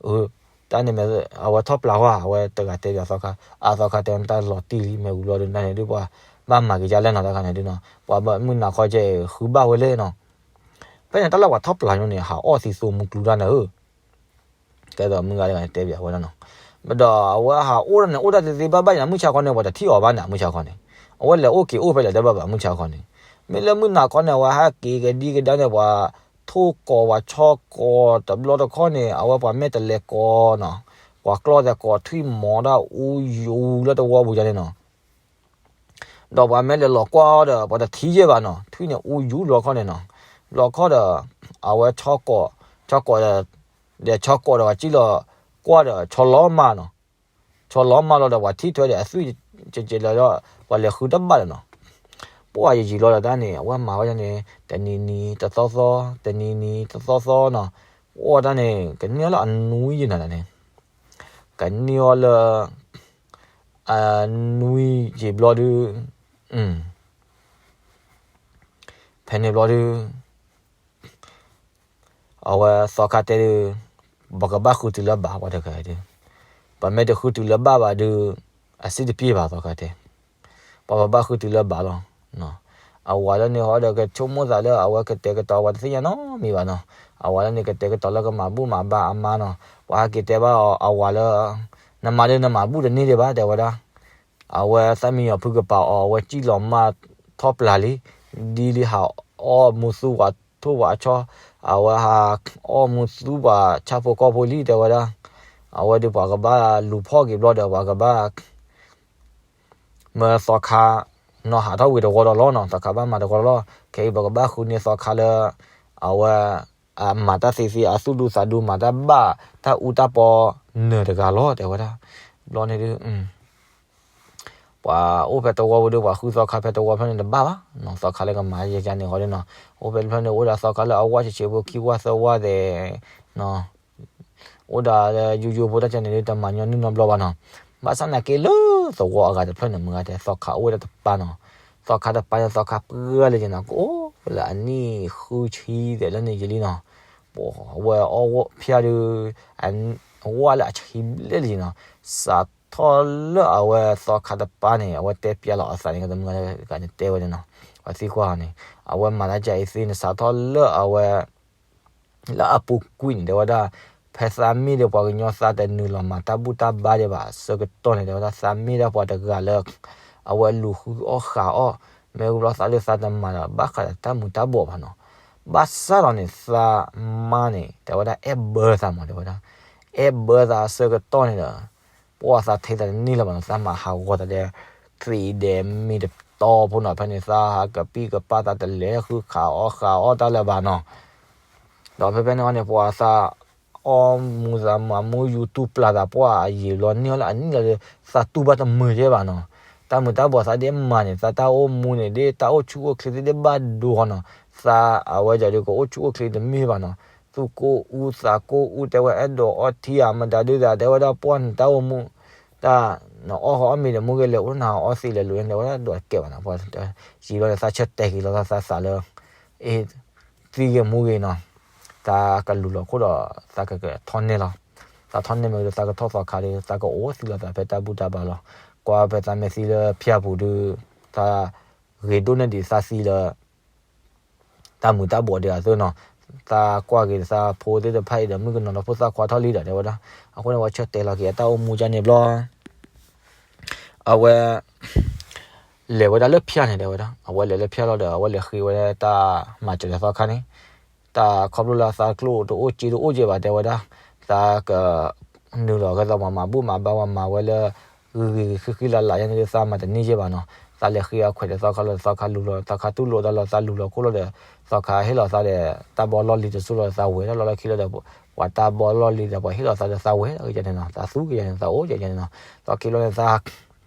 ီၤ, တၢ်န့ၣ်မ့ၢ် အဝဲထီၣ်ပျၢၤဝဲ အဝဲတဂၤတဲဒီးသီခါ, အသီခါတဲတၢ်လီၤတံၢ်လံ မ့ၢ်ဝံၤလီၤဒုးန့ၣ်ဒုးပှၤ ဘၣ်မၤက့ၤဒ်လဲၣ်နီၤ တၢ်ခါန့ၣ်ဒုးနီၤ ပှၤမုၢ်နၤခီကဲဃုဘၣ်ဝဲလဲၣ်နီၤ, ဖဲန့ၣ်တၢ်လၢပှၤထီၣ်ပျၢၤညိန့ၣ် ဟးအီၣ်သံသိမူကျူတၢ်န့ၣ်ဧၢ ကဲသိးမုၢ်ဂၤတဂၤန့ၣ်တဲပၠးဝဲဒၣ်နီၤ, ဒီးအဝဲဟးအိၣ်ဒၣ်န့ၣ် အိၣ်ဒၣ်တသ့ဘၣ်ဘၣ်ယဲနီၤ မုၢ်ဆါခီန့ၣ် ပှၤတထံၣ်အီၤဘၣ်န့ၣ် မုၢ်ဆါခီန့ၣ်, အဝဲလဲၤအိၣ်က့ၤအိၣ်ဖဲလဲၣ်တဘၣ်ဘၣ် မုၢ်ဆါခီန့ၣ်, မ့ၢ်လၢမုၢ်နၤခီန့ၣ် အဝဲဟဲက့ၤကဒံကဒါန့ၣ် ပှၤထိၣ်ကိးပှၤဆီကိးတဘျီတခီန့ၣ် အဝဲပှၤမ့ၢ်တလဲၤကိးနီၤ, ပှၤကျီၢ်သဲးကိးထွံၣ်မီၤဒၣ်အူယူၤလၢတဝီပူၤယါန့ၣ်နီၤ ဒီးပှၤမ့ၢ်လဲၤလီၤကွၢ်အီၤဒီး ပှၤတထံၣ်ယဲၢ်ဘၣ်နီၤ, ထွံၣ်န့ၣ်အူယူၤလီၤခီန့ၣ်နီၤ, လီၤခီဒီး အဝဲ ဆီကိးဒီး ဒီးဆီကိးဒီး ပှၤစံၣ်လီၤကွၢ်ဒီး ဆီလီၤမၢ်နီၤ, ဆီလီၤမၢ်လီၤဒီး ပှၤထံၣ်ထွဲဒီးအသွံၣ်ကဲးလီၤဒီး ပှၤလဲၤဃုတဘၣ်လီၤနီၤ, ပှၤယယံာ်လီၤဒီးတၢ်န့ၣ် အဝဲမၤဝဲဒၣ်န့ၣ် တနံၤနံၤတသီသီ တနံၤနံၤတသီသီနီၤ, အိၣ်တၢ်န့ၣ် ကန့ၢ်လၢအနွံယဲၢ်နၤန့ၣ် ကန့ၢ်အီၤလၢ အနွံယံာ်ဘျီဒုး ဖဲန့ၣ်ဘျီဒုး အဝဲသီခါတဲဒုး ပကဘၣ်ဃုတုၤလၢဘၣ် ပှၤတဂၤဒုး ပမ့ၢ်တဃုတုၤလၢဘၣ်ဘၣ်ဒုး အစ့တပျ့ၤဘၣ်သီခါတဲ ပှၤပဘၣ်ဃုတုၤလၢဘၣ်လီၤ. အဝၤလၢန့ၣ်ဟီဒီးကဆိကမိၣ်သးလၢအဝဲကတဲာ်ကတီၤ ပှၤတသ့ၣ်ညါနီတမံၤဘၣ်နီၤ. အဝၤလၢန့ၣ်ကတဲာ်ကတီၤလၢကမၤဘူၣ်မၤဘါအမါနီၤ. ပှၤဟဲက့ၤတဲဘၣ်အဝၤလၢ နမၤဒ်နမၤဘူၣ်တန့ၢ်ဒံးဘၣ် တဲဝဲဒၣ် အဝဲသၣ်မံယီၤဖုကပၤအီၤ အဝဲစံၣ်လီၤမၢ်ထီၣ်ပျၢၤလံ. ဒ်လံဟးအီၣ်မူသူပှၤထိၣ်ပှၤဆီ, အဝဲဟးအီၣ်မူသူပှၤဆၣ်ဖိကီၢ်ဖိလံ တဲဝဲဒၣ်. အဝဲဒုးပှၤကဘၣ်လူၤဖီၣ်က့ၤဘျီဒီး ပှၤကဘၣ် မၢသီခါ နီၤဟးထီၣ်ဝံၤတဝီဒီးလီၤနီၤ. သီခါဘၣ်မၤတဝီလီၤ. ခဲအံၤပကဘၣ်ဃုန့ၢ်သီခါလၢ အဝဲ အမၤတၢ်သ့သ့ အသူၣ်ဒူသးဒူ မၤတၢ်ဘၣ် တၢ်အူတၢ်ပီနၢၤတဂၤလီၤ တဲဝဲဒၣ်. ဘျီန့ၣ်ဒုး ပှၤအိၣ်ဖဲတဝီဝဲဒုး ပှၤဃုသီခါဖဲတဝီဖျၢၣ်န့ၣ်တဘၣ်ဘၣ်နီၤ. သီခါလၢကမၤယဲယါန့ၣ်ဃီဒုးနီၤ. အိၣ်ဖဲတဖျၢၣ်န့ၣ် အိၣ်ဒၣ်သီခါလၢအဝၣ်ဆံးဆံးဖိ ခံဝၣ်သၢဝၣ်သဲးနီၤ. အိၣ်ဒၣ်လၢယိယိဖိတၢ်ကဲန့ၣ်ဒုး တမၤညီနုၢ်နီတဘျီဘၣ်နီၤ. ဘၣ်ဆၣ်နာ်က့လၢသဝီအဂၤတဖျၢၣ်န့ၣ် မုၢ်ဂၤတဲ သီခါအိၣ်ဝဲဒၣ်တပၤနီၤ. သီခါတပၤန့ၣ် သီခါပှၢ်လၢယနီၤ ကအိၣ်လၢအနံၣ်ဃုဆံသဲးလၢန့ၣ်ယလံနီၤ. ပှၤဝဲအီၣ်ဝီၣ်ဖၠၣ်ဒုး အဝၣ်လၢအဆံးဘျဲၣ်လၢယနီၤ. စးထီၣ်လၢအဝဲသီခါတပၤန့ၣ် အဝဲတဲပျးလီၤအသးန့ၣ် ကတမုၢ်ဂၤတဂၤန့ၣ်တဲဝဲန့ၣ်နီၤ. ပှၤသံကွၢ်အီၤန့ၣ် အဝဲမၤတၢ်ကဲအံၤသ့န့ၣ် စးထီၣ်လၢအဝဲ လၢအပူၤကွံာ်န့ၣ် တဲဝဲဒၣ် ဖဲသးမ့ၢ်ဒီးပှၤကညီသးတနုာ်လီၤမၤတၢ်ဘူၣ်တၢ်ဘါဒံးဘၣ်အဆၢကတီၢ်န့ၣ် တဲဝဲဒၣ် သးမ့ၢ်ဒၣ်ပှၤတဂၤလၢ အဝဲလူၤဃုအီၣ်ဃာ်အီၣ်, မ့ၢ်ဝံၤဘျီသးလၢသးတမၤဒီး ဘၣ်ဃးဒီးတၢ်မူၤတၢ်ဘှီးဘၣ်နီၤ. ဘၣ်ဆၣ်ဒီးန့ၣ် သးမါန့ၣ် တဲဝဲဒၣ်အဲၣ်ဘၢသးမး တဲဝဲဒၣ်, အဲၣ်ဘၢသးအဆၢကတီၢ်န့ၣ်ဒီး ပှၢ်သးထဲသးတန့ၢ်လၢၤဘၣ်နီၤ, သးမၤဟးဂီၤသးဒီး သံးဒဲးမ့ၢ်တတီဖိနီၤ, ဖဲန့ၣ် သးဟးကပံၢ်ကပၢ်သးတလဲၤဃုခးအီၣ်ဃာ်အီၣ်တၢ်လၢၤဘၣ်နီၤ. ဒီးဖဲဖဲန့ၣ်အီၤန့ၣ် ပှၤသး အီၣ်မူသးမၤမူ ယူၤတူၢ်ပျၢ်သးပှၢ်အယံာ်လီၤန့ၢ်အီၤလၢအနံၣ်လီၤဒီး သးတူၢ်ဘၣ်တမုာ်ကဲဘၣ်နီၤ. တၢ်မုာ်တၢ်ဘှီးသးဒ်မၤန့ၣ် သးတၢ်အိၣ်မူန့ၣ် ဒ်တၢ်အိၣ်ဆူၣ်အိၣ်ချ့သ့ၣ်ဒ်ဘၣ်ဒိအီၤနီၤ. သးအဝဲဒၣ်ဒီးကအိၣ်ဆူၣ်အိၣ်ချ့တမ့ၢ်ဘၣ်နီၤ. သူၣ်ကိၢ်အူသးကိၢ်အူ တဲဝဲအဲၣ်ဒိးအီထံအမတၤဒုးသး တဲဝဲဒၣ်ပှၢ်နတၢ်အိၣ်မူ တၢ်နအီၣ်ဃီအီၣ်မ့ၤဒီးမူဂ့ၤလဲၤအိၣ်နဟးအီသံးလဲၤလိၤန့ၣ် တဲဝဲဒၣ်ဒိးကဲဘၣ်နီၤ. ပှၤယံာ်လီၤန့ၣ် သးဆၢတဲာ်က့ၤလီၤသး သးစးလၢ အ့ၣ် သံဂ့ၤမူဂ့ၤနီၤ, သးကလူၤလီၤခိၣ်ဒီး သးကကထီၣ်နဲၣ်လီၤ. သးထီၣ်နဲၣ်မ့ၢ်ဒီး သးကထီၣ်သီခါဒီး သးကအိၣ်သံလီၤသးဖဲတၢ်ဘူၣ်တၢ်ဘါလီၤ. ကွၢ်ဖဲသးမ့ၢ်သံလၢဖၠၣ်ပူၤဒီး သးဂ့ၤဒိၣ်န့ၢ်ဒံးသးသံလၢ တၢ်မူၤတၢ်ဘှီးဒံးအသိးနီၤ. သးကွၢ်က့ၤသးဖိသ့ၣ်တဖၣ်အံၤဒီး မုၣ်ကနီၤဒီးဖိသၣ်ခွါထီၣ်လံဒီး တဲဝဲဒၣ်. အဃိန့ၣ် ဝဲဆၢတဲာ်လီၤက့ၤအတၢ်အိၣ်မူကန့ၣ်ဘျီ အဝဲ လဲၤဝဲဒၣ်လၢဖၠၣ်န့ၣ် တဲဝဲဒၣ်. အဝဲလဲၤလၢဖၠၣ်လီၤဒီး အဝဲလဲၤဃ့ဝဲဒၣ်တၢ်မၤစၢၤလၢသီခါန့ၣ် တၢ်ခီဖျိလၢသးကျိၣ်တအိၣ်စ့တအိၣ်ကဲဘၣ် တဲဝဲဒၣ်. သးကနုာ်လီၤကဲသိးမၤမၤဘူၣ်မၤဘါဝဲမၤဝဲလၢ ဂ့ၤဂ့ၤဃံဃံလၢ်လၢ်ယဲန့ၣ် သးမၤတန့ၢ်ကဲဘၣ်နီၤ. သးလဲၤဃ့အခွဲးဒီးသီခါလီၤဒီး သီခါလူၤလီၤ သီခါတူၢ်လိာ်တၢ်လီၤ သးလူၤလီၤခိၣ်လီၤဒီး သီခါဟ့ၣ်လီၤသးဒီး တၢ်ဘီလီၢ်လံၤတစိၢ်လီၤဒီး သးဝဲဒၣ်လီၢ်လီၢ်ခံလီၤဒီး ပှၤတၢ်ဘီလီၢ်လံၤဒီး ပှၤဟ့ၣ်လီၤသးဒီး သးဝဲဒၣ်ကဲန့ၣ်နီၤ. သးသူကဲန့ၣ် သးအိၣ်ကဲန့ၣ်နီၤ. လီၢ်ခံလီၤန့ၣ် သး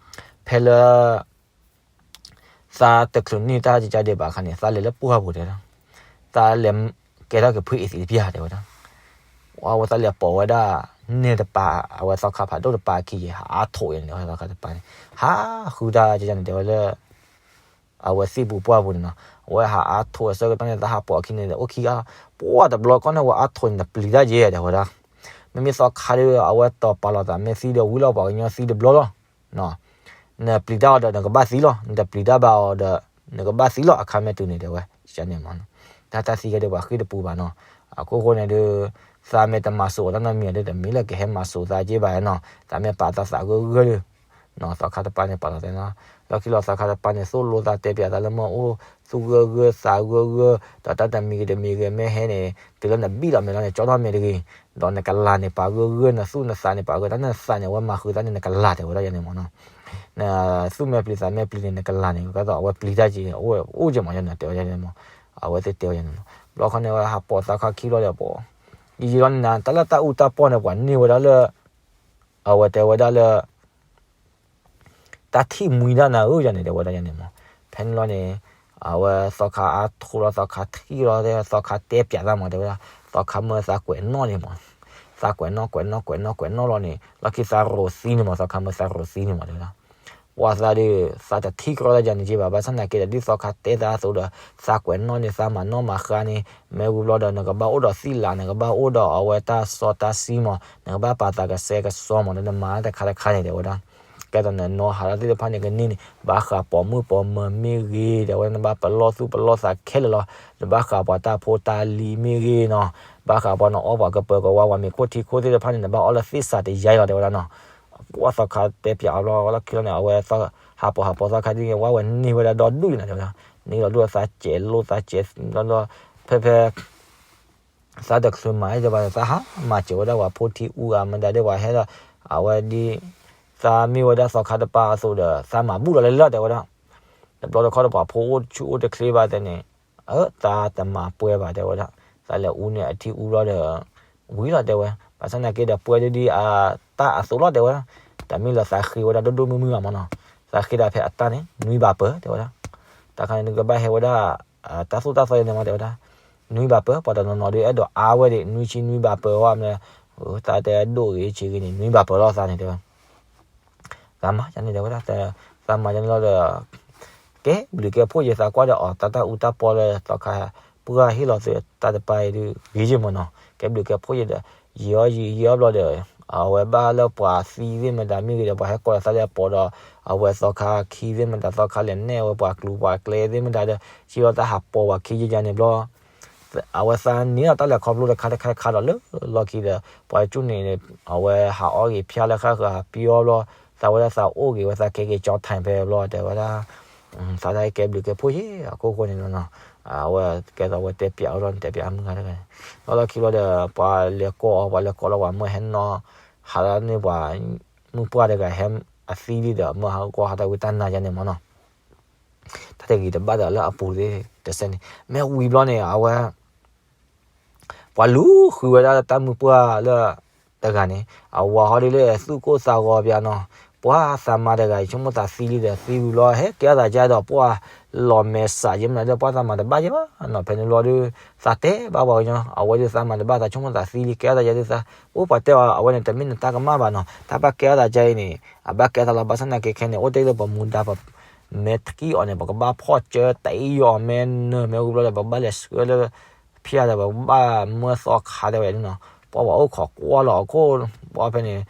ဖဲလၢ သးတချုးန့ၢ်တၢ်ကကါဒံးဘၣ်အခါန့ၣ် သးလဲၤလၢပှၢ်ပူၤတဲဒၣ်. သးလဲၤကဲထီၣ်က့ၤဖုအံၤသံးတပျၢ်တဲဝဲဒၣ်. အဝဲသးလဲၤပိာ်ဝဲဒၣ် နဲၣ်တပၤ အဝဲသီခါဖးဒိၣ်တပၤခံယဲၢ် ဟးအါထိးယဲၢ်န့ၣ် သီခါတပၤန့ၣ် ဟးဃုတၢ်ကကါန့ၣ် တဲဝဲလၢ အဝဲသ့ၣ်ပူၤပှၢ်ပူၤန့ၣ်နီၤ. အဝဲဟးအါထိးအဆၢကတီၢ်န့ၣ် သးဟးပိာ်အခံန့ၣ် အိၣ်ခံဂၤ ပှၢ်တဘျီကီၢ်န့ၣ် ဝဲအါထိးန့ၣ် နပျံၤတၢ်က့ၤတဲဝဲဒၣ်. မ့မ့ၢ်သီခါဒီး အဝဲတီၤပာ်လီၤသးမ့ၢ်သံဒီး ဝံလီၤပှၤကညီသံတဘျီလီၤ. နပျံၤတၢ်အီၤဒီး နကဘၣ်သံလီၤ. နတပျံၤတၢ်ဘၣ်အီၤဒီး နကဘၣ်သံလီၤ အခါမ့ၢ်တုၤန့ၣ်တဲဝဲန့ၣ်မး. တၢ်တၢ်သံကဲဒီး ပှၤဃ့ၢ်တပူၤဘၣ်နီၤ. အခိၣ်ဃိန့ၣ်ဒီး သးမ့ၢ်တမၤစိာ်အီၤတၢ်နီတမံၤဒီး တမ့ၢ်လၢကဟဲမၤစိာ်သးက့ဘၣ်နီၤ. သးမ့ၢ်ပာ်သးသးဂၢၢ်ဂၢၢ်ဒီး သီခါတပၤန့ၣ် ပာ်လီၤသးနီၤ. လီၢ်ခံလီၤသီခါတပၤန့ၣ် သိၣ်လိသးတဲပၠးသးလၢမ့ၢ်အိၣ် သူၣ်ဂၢၢ်ဂၢၢ်သးဂၢၢ်ဂၢၢ် ဒီးတၢ်တမံၤဂ့ၤတမံၤဂ့ၤ မ့ၢ်ဟဲန့ၣ် တုၤလၢနဘံၣ်လီၤမဲာ်လီၤန့ၣ် ကၠီထီၣ်မဲာ်တဂ့ၤ. ဒီးနကလၤန့ၣ်ပာ်ဂၢၢ်ဂၢၢ် နသူၣ်နသးန့ၣ်ပာ်ဂၢၢ် တၢ်နသးန့ၣ် အဝဲမၤဃုာ်သးန့ၣ် နကလၤတဲဝဲဒၣ်ယဲန့ၣ်မးနီၤ. နသူၣ်မဲာ်ပျံၤသးမဲာ်ပျံၤန့ၣ် နကလၤန့ၣ် ကဲသိးအဝဲပျံၤတၢ်က့ၤ အိၣ်က့ၤမးယဲန့ၣ် တဲဝဲဒၣ်ယဲန့ၣ်မး. အဝဲသ့ၣ်တဲဝဲယဲန့ၣ်မး. ဘျီခီန့ၣ် ဝဲဟးပိာ်သးခါခံဘျီဒီးပိာ် ယံာ်ယံာ်လီၤန့ၣ်နၤ တၢ်လၢတၢ်အူတၢ်ပီၢ်န့ၣ် ပှၤန့ၢ်ဝဲဒၣ်လၢ အဝဲတဲဝဲဒၣ်လၢ တၢ်ထံၣ်မှံဒၣ်နၤဧၢ ယၤန့ၣ် တဲဝဲဒၣ်ယၤန့ၣ်မး. ဖဲန့ၣ်လီၤန့ၣ် အဝဲသီခါအါထိးလီၤ သီခါထံၣ်လီၤ သီခါတဲပၠးသးမး တဲဝဲဒၣ် သီခါမၢသးကွဲးနီၣ်န့ၣ်မး. သးကွဲးနီၣ်ကွဲးနီၣ်ကွဲးနီၣ်ကွဲးနီၣ်လီၤန့ၣ် လီၢ်ခံသးရိၤသံန့ၣ်မး သီခါမၢသးရိၤသံန့ၣ်မး တဲဝဲဒၣ်. ပှၤသးဒီး သးတထံၣ်ကြီတၢ်ယၤန့ၣ်က့ဘၣ် ဘၣ်ဆၣ်သနာ်က့ဒီး ဒ်သီခါတဲသးအသိးဒီး သးကွဲးနီၣ်န့ၣ်သးမၤနီၣ်မၤဃါန့ၣ် မ့ၢ်ဝံၤဘျီဒီး နကဘၣ်အိၣ်ဒီးသံလး နကဘၣ်အိၣ်ဒီးအဝဲတၢ်စီတၢ်ဆှံမး နကဘၣ်ပာ်သးကစဲကစီမး နမၤတခါတခါန့ၣ် တဲဝဲဒၣ်. ကဲသိးနနီၢ်ဟးထီၣ်သ့ၣ်တဖၣ်န့ၣ်ကန့ၢ်န့ၣ် ဘၣ်ဃးပိာ်မုၣ်ပိာ်မၢၤမ့ၢ်ဂ့ၤ တဲဝဲ နဘၣ်ပလီၢ်သူၣ်ပလီၢ်သးခဲလၢာ်လီၤ. နဘၣ်ဃးပှၤတၢ်ဖိတၢ်လံၤမ့ၢ်ဂ့ၤနီၤ ဘၣ်ဃးပှၤနအီၣ်ပှၤကပၢၤကဝါ ပှၤမ့ၤခိၣ်ထံခိၣ်သ့ၣ်တဖၣ်န့ၣ် နဘၣ်အီၣ်လၢသ့ၣ်စးတယါအံၤလီၤ တဲဝဲဒၣ်နီၤ. ပှၤသီခါတဲပၠးအီၤဘျီ လီၢ်ခံလီၤန့ၣ် အဝဲဟးပိာ်ဟးပိာ်သီခါဒ်န့ၣ် ဝဲဝဲန့ၢ်ဝဲဒၣ်ဒီဒူၣ်အံၤနီၤ တဲဝဲဒၣ်. န့ၢ်လီၤဒူၣ်သးစဲးလိာ်သးစဲး ဘျီဘျီ ဖဲဖဲ သးတချုးမၤအံၤဘၣ်ဒီး သးဟးမၤစၢၤဝဲဒၣ်ပှၤဖိထံအူအမတၤဒ်ပှၤဟဲဒီး အဝဲဒ် သးမ့ၢ်ဝဲဒၣ်သီခါတပၤအသိးဒီး သးမၤဘူၣ်လီၤလၢလၢ တဲဝဲဒၣ်. တဘျီတခီဒီးပှၤဖိအိၣ်ဆူၣ်အိၣ်တချ့ဘၣ်တဲန့ၣ် အၢ သးတမၤပှဲၤဘၣ် တဲဝဲဒၣ်. သးလဲၤအူန့ၢ်အထံအူဘျီဒီး ဝံၤလီၤ တဲဝဲ. ဘၣ်ဆၣ်သနာ်က့ဒီးပှဲၤဒ်ဒ်အတၢ်အသိးလီၤ တဲဝဲဒၣ်. တမ့ၢ်လၢသးဃ့ဝဲဒၣ်ဒိၣ်ဒိၣ်မုၢ်မုၢ်ဘၣ်မးနီၤ. သးဃ့ဒၣ်ဖဲအတၢ်န့ၣ် နွံဘၣ်ပၢၢ် တဲဝဲဒၣ်. တၢ်ခါန့ၣ် နကဘၣ်ဟဲဝဲဒၣ် တၢ်သိၣ်တၢ်သီယဲန့ၣ်မး တဲဝဲဒၣ်. နွံဘၣ်ပၢၢ် ပှၤတနီၤနီၤဒီး အဲၣ်ဒိးအါဝဲဒၣ် နွံဆံနွံဘၣ်ပၢၢ်ဝဲမး, သးတဲဒိၣ်ဂ့ၤဆံးဂ့ၤန့ၣ် နွံဘၣ်ပၢၢ်လီၤသးန့ၣ် တဲဝဲ. သးမၤယန့ၣ် တဲဝဲဒၣ်, သးမၤယန့ၣ်လီၤဒီး ကဲဘျုးကဲဖှိၣ်ယဲ သးကွၢ်ဒီးအီၤ တၢ်တၢ်အူတၢ်ပီလၢသီခါ ပှၢ်ဟ့ၣ်လီၤသုတၢ်တပၤအံၤဒုး ဂ့ၤယဲၢ်မးနီၤ, ကဲဘျုးကဲဖှိၣ်ယဲဒီး ယံာ်အီၤယံာ်ယံာ်အီၤဘျီဒီး အဝဲဘၣ်လၢပှၤသံသ့ၣ်မတၤမ့ၢ်ဂ့ၤဒီး ပှၤဟဲကိးဒီးသးလၢအပိာ်ဒီး အဝဲသီခါခံသ့ၣ်မတၤ သီခါလဲၤနဲၣ်ဝဲပှၤကျူၤပှၤကျဲသ့ၣ်မတၤဒီး ဟ့ၣ်လီၤတၢ်ဟးပိာ်ပှၤခံယဲၢ်ယၤန့ၣ်ဘျီ အဝဲသးန့ၣ်ဒီးတၢ်လဲၤခီဖျိတခါတခါတခါဒီးလၢလီၢ်ခံဒီး ပှၤတကၠူၢ်န့ၣ် အဝဲဟးအီၣ်ဂ့ၤဖၠါလၢဃၣ်ဃၢၤဟးပျီဘျီ သး အဝဲဒၣ်သးအိၣ်က့ၤဝဲသးကဲက့ၤကၠီထၢၣ်ဖဲဘျီတဲဝဲဒၣ်, သးတၢ်ကဲဘျုးကဲဖှိၣ်ယဲအခိၣ်ဃိန့ၣ်လီၤနီၤ. အဝဲကဲသိးဝဲတဲပၠးအီၤလီၤန့ၣ် တဲပၠးအမုၢ်ဂၤတဂၤန့ၣ်, လီၢ်လီၢ်ခံဘျီဒီး ပှၤလဲၤကိးအီၤ ပှၤလဲၤကိးလီၤပှၤမၢဟဲနီၤ, ဟးလၢန့ၣ်ပှၤ မုၢ်ပှၢ်တဂၤဟဲအသံလံဒီး မၢဟးဂီၤဟးတၢ်ဝံတၢ်နါယါန့ၣ်မၢ်နီၤ. တၢ်တဂ့ၤတဘၣ်ဒီးလၢအပူၤသ့ၣ်တစဲးန့ၣ် မ့ၢ်ဝံၤဘျီန့ၣ် အဝဲ ပှၤလူၤဃုာ်ဝဲဒၣ်တၢ်မုၢ်ပှၢ်လၢတဂၤန့ၣ် အဝၤဟီဒုလၢသူၣ်ကိၢ်သးဂီၤပၠးနီၤ, ပှၤသးမၤတဂၤအံၤ ဆိကမိၣ်သးသံလံဒီးသံဝံၤဘျီ ဟဲကဲထီၣ်သးကါဒီး ပှၤလီၤမဲာ်ဆှးယဲမနုၤဒီး ပှၤသးမၤတဘၣ်ယဲဘၣ်နီၤ. ဖဲန့ၣ်ဘျီဒီး သးတဲဘၣ်ပှၤကညီ အဝဲဒုးသးမၤတဘၣ်သး ဆိကမိၣ်သးသံလံ ကဲထီၣ်သးကါဒုးသး, အိၣ်ပှၤတဲအီၤ အဝဲန့ၣ် တမ့ၢ်နတၢ်ကမၣ်ဘၣ်နီၤ, တၢ်ဘၣ်ကဲထီၣ်သးကါအံၤန့ၣ် အဘၣ်ကဲထီၣ်လီၤ ဘၣ်ဆၣ်သနာ်က့ခဲန့ၣ် အိၣ်တ့ၢ်လၢပမူဒါပ မဲာ်ထံအီၤန့ၣ် ပကဘၣ်ဖီၣ်ကၢတ့အီၤ မ့ၢ်နၢၤမ့ၢ်ဝံၤဘျီဒီး ပကဘၣ်လဲၤဆှၢလၢဖၠၣ်ဒီး ပကဘၣ်မၢသီခါတဲဝဲဒၣ်နီၤ. ပှၤပှၤအိၣ်ခိးကွၢ်လီၤအခိၣ် ပှၤဖဲန့ၣ်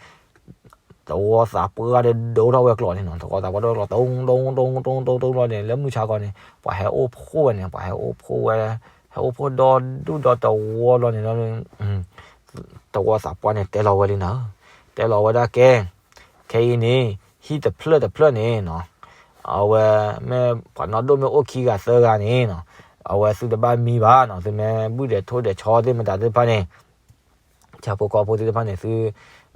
သဝီသးပှၢ်ဒီးဒိထီၣ်ဝဲကျိာ်န့ၣ်နီၤ, သဝီသးပှၢ်ဒိထီၣ်ကျိာ် တိၢ်တိၢ်တိၢ်တိၢ်တိၢ်လီၤန့ၣ် လၢမုၢ်ဆါခီန့ၣ် ပှၤဟဲအိၣ်ဖှိၣ်ဝဲန့ၣ် ပှၤဟဲအိၣ်ဖှိၣ်ဝဲ ဟဲအိၣ်ဖှိၣ်ဒီဒူၣ်ဒီတဝီလီၤန့ၣ်လီၤ. သဝီသးပှၢ်န့ၣ်တဲလီၤဝဲလံနီၤ, တဲလီၤဝဲဒၣ်ကဲ ခဲအံၤန့ၣ် ဟံၣ်တဖျၢၣ်တဖျၢၣ်န့ၣ်နီၤ, အဝဲမ့ၢ်ပှၤနီၢ်ဒိၣ်မ့ၢ်အိၣ်ခံဂၤသၢဂၤန့ၣ်နီၤ, အဝဲသုတဘၣ်မံဘၣ်နီၤ, သုမ့ၢ်ဘုၣ်ဒဲးထိၣ်ဒဲးဆီသ့ၣ်မတၤသ့ၣ်တဖၣ်န့ၣ် ဆၣ်ဖိကီၢ်ဖိသ့ၣ်တဖၣ်န့ၣ် သု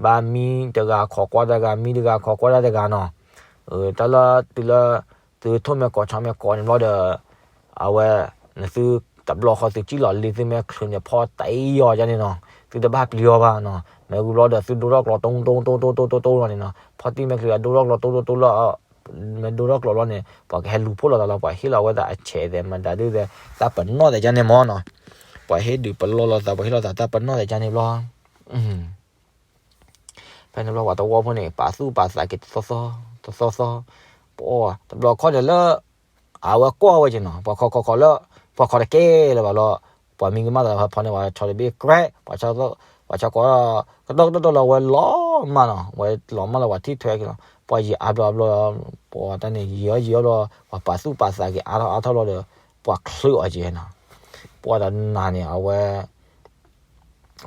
ဘၣ်မံတဂၤခိးကွၢ်တဂၤ မံတဂၤခိးကွၢ်တၢ်တဂၤနီၤ, တၢ်လၢတုၤလၢ သုထိၣ်မဲာ်ကိးဆီမဲာ်ကိးန့ၣ်ဘျီဒီး အဝဲ နသုတဘျီဃီသုစံၣ်လီၤလံ သုမ့ၢ်ချုးန့ၣ် ဖီၣ်တ့ၢ်အီၤယါန့ၣ်နီၤ, သုတဘၣ်ပျံၤအီၤဘၣ်နီၤ, မ့ၢ်ဝံၤဘျီဒီး သုဒိထီၣ်ကျိာ်တိၢ်တိၢ်တိၢ်တိၢ်တိၢ်တိၢ်လီၤန့ၣ်နီၤ, ဖီၣ်တံၢ်မဲာ်ချုးအဒိထီၣ်ကျိာ်တိၢ်တိၢ်တိၢ်လီၤ မ့ၢ်ဒိထီၣ်ကျိာ်လီၤန့ၣ် ပှၤကဟဲလူၤဖှိၣ်လိာ်သးလီၤ, ပှၤဟ့ၣ်လီၤဝဲသးအဆဲးသဲးမတၤဒုးသဲး တၢ်ပနီၣ်သဲးကါန့ၣ်မၢ်နီၤ, ပှၤဟ့ၣ်ဒုးပလီၢ်လိာ်သး ပှၤဟ့ၣ်လီၤသးတၢ်ပနီၣ်သဲးကါန့ၣ်ဘျီ ဖဲန့ၣ်ဘျီ ပှၤသဝီဖိန့ၣ် ပာ်သူၣ်ပာ်သးက့ၤတသီသီ တသီသီ, ပတဘျီခီၣ်န့ၣ်လၢ အဝဲကွၢ်ဝဲက့ၤနီၤ, ပှၤခိးခိးခိးလၢ ပှၤခိးတကဲလၢၤဘၣ်လီၤ, ပှၤမံကမၣ်သးဖီန့ၣ် ပှၤဆီတဘ့ၣ်ကြဲး, ပှၤဆီကိး ကတီၢ်ကတီၢ်လီၤ ဝဲလီၤမၢ်နီၤ, ဝဲလီၤမၢ်လီၤ ပှၤထံၣ်ထွဲက့ၤလီၤ, ပှၤယံာ်အါဘျီအဘျီ ပှၤတၢ်န့ၣ် ယံာ်အီၣ်ယံာ်အီၣ်ဘျီ ပှၤပာ်သူၣ်ပာ်သးက့ၤအါထီၣ်အါထီၣ်ဘျီဒီး ပှၤချုးအီၤက့ၤနီၤ, ပှၤတနၤန့ၣ် အဝဲ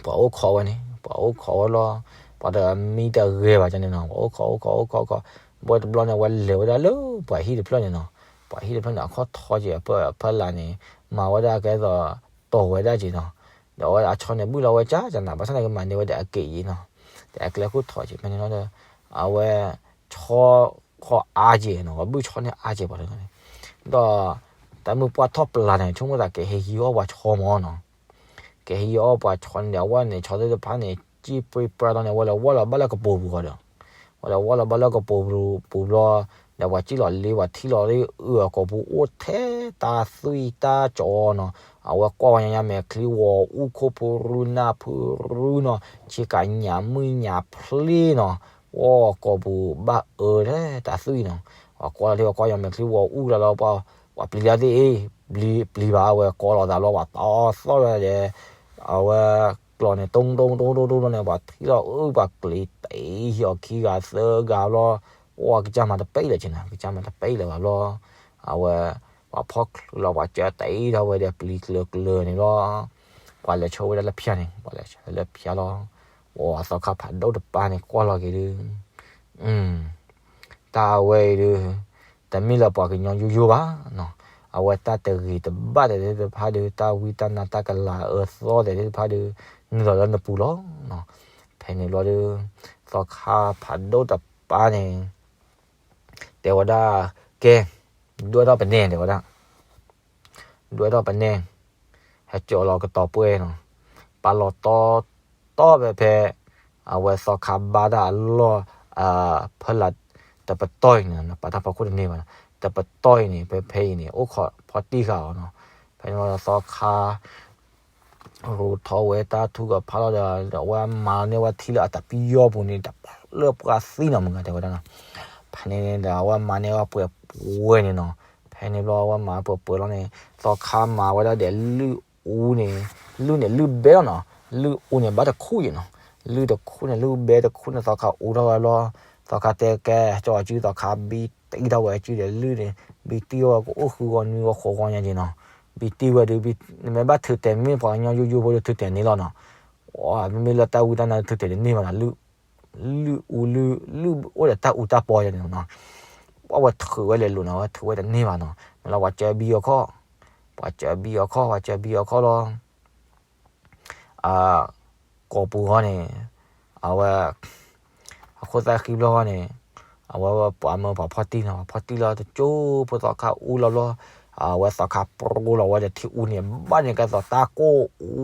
ပှၤအိၣ်ခိးဝဲန့ၣ် ပှၤအိၣ်ခိးဝဲလီၤ, ပှၤတမံတဂဲၤဘၣ်န့ၣ်နီၤ, ပှၤအိၣ်ခိးအိၣ်ခိးအိၣ်ခိးခိး, ဝဲတဘျီန့ၣ် ဝဲလဲၤဝဲဒၣ်လၢပှၤဟံၣ်တဖျၢၣ်န့ၣ်နီၤ, ပှၤဟံၣ်တဖျၢၣ်န့ၣ် အခီၣ်ထီက့ၤအဖၢလၢ်န့ၣ် မၤဝဲဒၣ်ကဲသိး တီၢ်ဝဲဒၣ်က့ၤနီၤ, ဒီးအဝဲအဆီန့ၣ်ဘုၣ်လီၤဝဲကၠၢ်ကၠၢ်နၤ ဘၣ်ဆၣ်န့ၣ်ကမၤန့ၢ်ဝဲဒီးအက့ၤအံၤနီၤ, ဒီးအကျဲခိၣ်ထီက့ၤဖဲန့ၣ်လီၤဒီး အဝဲ ဆီ ခီအါက့ၤနီၤ, ပှၤဘုၣ်ဆီန့ၣ်အါက့ၤပှၤတဂၤန့ၣ်, ဒီး တၢ်မုၢ်ပှၢ်ထီၣ်ပျၢၤန့ၣ် ဆိကမိၣ်သးကဟဲဟံးအီၣ်ပှၤဆီမၢ်နီၤ ကဟံးအီၣ်ပှၤဆီန့ၣ်ဒီး အဝဲန့ၣ် ဆီသ့ၣ်တဖၣ်န့ၣ် စံၣ်ပြံပြါလီၤန့ၣ် ဝဲလဲၤဝီလီၤဘၣ်လၢကပိာ်ပူၤဃီဒီး ဝဲလဲၤဝီလီၤဘၣ်လၢကပိာ်ပူၤပူၤဘျီ ဒီးပှၤစံၣ်လီၤလ့ ပှၤထံၣ်လီၤလ့ အုၣ်အကိာ်ပူၤအိၣ်ထဲတၢ်သွံၣ်တၢ်ကၠီနီၤ အဝဲကွၢ်ဝဲညါမဲာ်ချံဝီၤအူ ခိၣ်ဖုရူနၢ်ဖုရူနီၤ ဆ့ကၤညၣ်မုၣ်ညၣ်ဖျ့နီၤ ဝီၤကိာ်ပူၤဘၣ်အၢထဲတၢ်သွံၣ်နီၤ ပှၤကွၢ်လီၤလ့ ပှၤကွၢ်ညါမဲာ်ချံဝီၤအူလီၤလီၤ ပှၤပျံၤလီၤသ့ၣ်အံၤ ပျံၤဘၣ်ဝဲကိးလီၤသးဘျီ ပှၤတီသီၣ်ဝဲဒီး အဝဲကျီၢ်န့ၣ် တိၢ်တိၢ်တိၢ်တိၢ်တိၢ်လီၤန့ၣ် ပှၤထံၣ်လီၤအုၣ်ပှၤကျံၤတ့ၢ်ဟံၣ်အီၤ ခံဂၤသၢဂၤဘျီ အိၣ်ကစၢ်မၤတပဲၢ်လၢၤက့ၤနီၤ ကစၢ်မၤတပဲၢ်လၢၤဘၣ်ဘျီ အဝဲ ပှၤဖီၣ်ချုးလီၤ ပှၤကၢတ့ၢ်ထီၣ်ဝဲဒီးပျံၤကျၢၤကျၢၤန့ၣ်ဘျီ ပှၤလဲၤဆိဝဲဒၣ်လၢဖၠၣ်န့ၣ် ပှၤလဲၤဆိလၢဖၠၣ်လီၤ ပှၤသီခါဖးဒိၣ်တပၤန့ၣ် ကွၢ်လီၤက့ၤဒုး တၢ်အဝဲအံၤဒုး တမ့ၢ်လၢပှၤကညီယိယိဘၣ်နီၤ အဝဲတၢ်တဂ့ၤတဘၣ်သဲးသ့ၣ်တဖၣ်ဒုး တၢ်ဝံတၢ်နါတၢ်ကလၤအၢသီသဲးသ့ၣ်တဖၣ်ဒုး နုာ်လီၤလၢနပူၤလီၤနီၤ ဖဲန့ၣ်ဘျီဒုး သီခါဖးဒိၣ်တပၤန့ၣ် တဲဝဲဒၣ် ကဲ ဒွဲၣ်ထီၣ်ပနဲ တဲဝဲဒၣ် ဒွဲၣ်ထီၣ်ပနဲ ဟဲကၠီၤလီၤကတီၤပှဲၤနီၤ ပာ်လီၤတီတီဖဲဖဲ အဝဲသီခါဘါတၢ်အလီၢ် ဖဲလၢ တပတီၢ်အံၤန့ၣ် ပာ်တၢ်ဖီခိၣ်တန့ၢ်ဘၣ်နီၤ တပတီၢ်အံၤန့ၣ် ဖဲဖဲအံၤန့ၣ် အိၣ်ခိးဖီၣ်တံၢ်ဃာ်အီၤနီၤ ဖဲန့ၣ်သီခါ ရိထီၣ်ဝဲတၢ်ထူကဖးလီၤဒီး အဝဲမၤန့ၢ်ဝဲထံလၢအတပံယီၢ်ပူၤန့ၣ် တဖျၢၣ်ပှၢ်သံနီၤ မုၢ်ဂၤတဲဝဲဒၣ်နီၤ ဖဲန့ၣ်န့ၣ်ဒီး အဝဲမၤန့ၢ်ဝဲပှဲၤပှဲၤန့ၣ်နီၤ ဖဲန့ၣ်ဘျီ အဝဲမၤပှဲၤပှဲၤလီၤန့ၣ် သီခါမၤဝဲဒၣ်ဒီးလုၢ်အူန့ၣ် လုၢ်န့ၣ်လုၢ်ဘဲလီၤနီၤ လုၢ်အူန့ၣ်ဘၣ်တခူၣ်အံၤနီၤ လုၢ်တခူၣ်န့ၣ် လုၢ်ဘဲတခူၣ်န့ၣ် သီခါအူထီၣ်ဝဲဘျီ သီခါတဲကဲ ကၠီအီၤစု သီခါဘံတံၢ်ထီၣ်ဝဲစုဒီးလုၢ်န့ၣ် ဘံတံၢ်ဝဲကအိၣ်ဃုဂီၤနွံဂီၤ ဃိးဂီၤညါက့ၤနီၤ ဘံတံၢ်ဝဲဒုး နမ့ၢ်ဘၣ်ထုးတဲာ် မ့ၢ်ပှၤကညီယိယိဖိဒီးထုးတဲာ်န့ၢ်လီၤနီၤ မ့မ့ၢ်လၢတၢ်ဝံတၢ်နါထုးတဲာ်တန့ၢ်ဘၣ်နီၤ လုၢ် လုၢ်အူလုၢ် လုၢ်အိၣ်ဒီးတၢ်အူတၢ်ပီယဲန့ၣ်နီၤ, ပှၢ်ဝဲထုးဝဲလဲၤလိာ်နီၤ ဝဲထုးဝဲတန့ၢ်ဘၣ်နီၤ, မ့ၢ်လီၤပှၤကၢဘံအီခီၣ်, ပှၤကၢဘံအီခီၣ် ပှၤကၢဘံအီခီၣ်လီၤ. အကိာ်ပူၤဃီန့ၣ်, အဝဲ, အခိၣ်သၣ်ဃံဘျီဃီန့ၣ်, အဝဲပှၤမၢပှၤဖီၣ်တံၢ်နီၤ, ပှၤဖီၣ်တံၢ်လီၤတကၠိဖိသီခါအူလီၤဘျီ, အဝဲသီခါပြိလီၤဝဲဒီးထံအူန့ၣ် ဘၣ်န့ၣ်ကဲသိးတၢ်ကိၢ်အူ,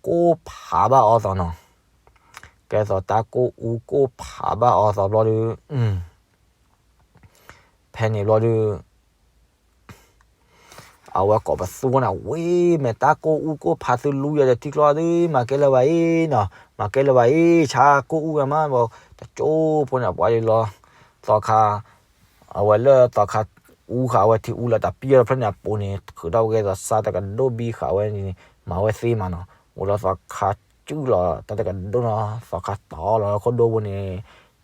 ကိၢ်ဖးဘၣ်အီၤသီးနီၤ, ကဲသိးတၢ်ကိၢ်အူကိၢ်ဖးဘၣ်အီၤသီးဘျီဒီး, ဖဲန့ၣ်ဘျီဒီး အဝဲကိးပသူန့ၣ် ဝ့ၢ် မ့ၢ်တၢ်ကိၢ်အူကိၢ်ဖးသုလူယၤဒီးထံကျီဒီး မၤကဲလၢၤဘၣ်အံၤနီၤ, မၤကဲလၢၤဘၣ်အံၤ ဆါကိၢ်အူဝဲမး, တကၠိဖိန့ၣ် ပှၤဒ်လီၤ, သီခါ, အဝဲလၢသီခါအူဃာ်ဝဲထံအူလၢတၢ်ပံၢ်အီၤတဖျၢၣ်န့ၣ်အပူၤန့ၣ် ဃုာ်ထီၣ်ဝဲကဲသိးစးတကဒိၣ်ဘံဃာ်ဝဲန့ၣ် မၤဝဲသ့မးနီၤ, အိၣ်လီၤသီခါစုၣ်လီၤတၢ်တကဒိၣ်နီၤ, သီခါတီလီၤလၢခိၣ်ဒိပူၤန့ၣ်,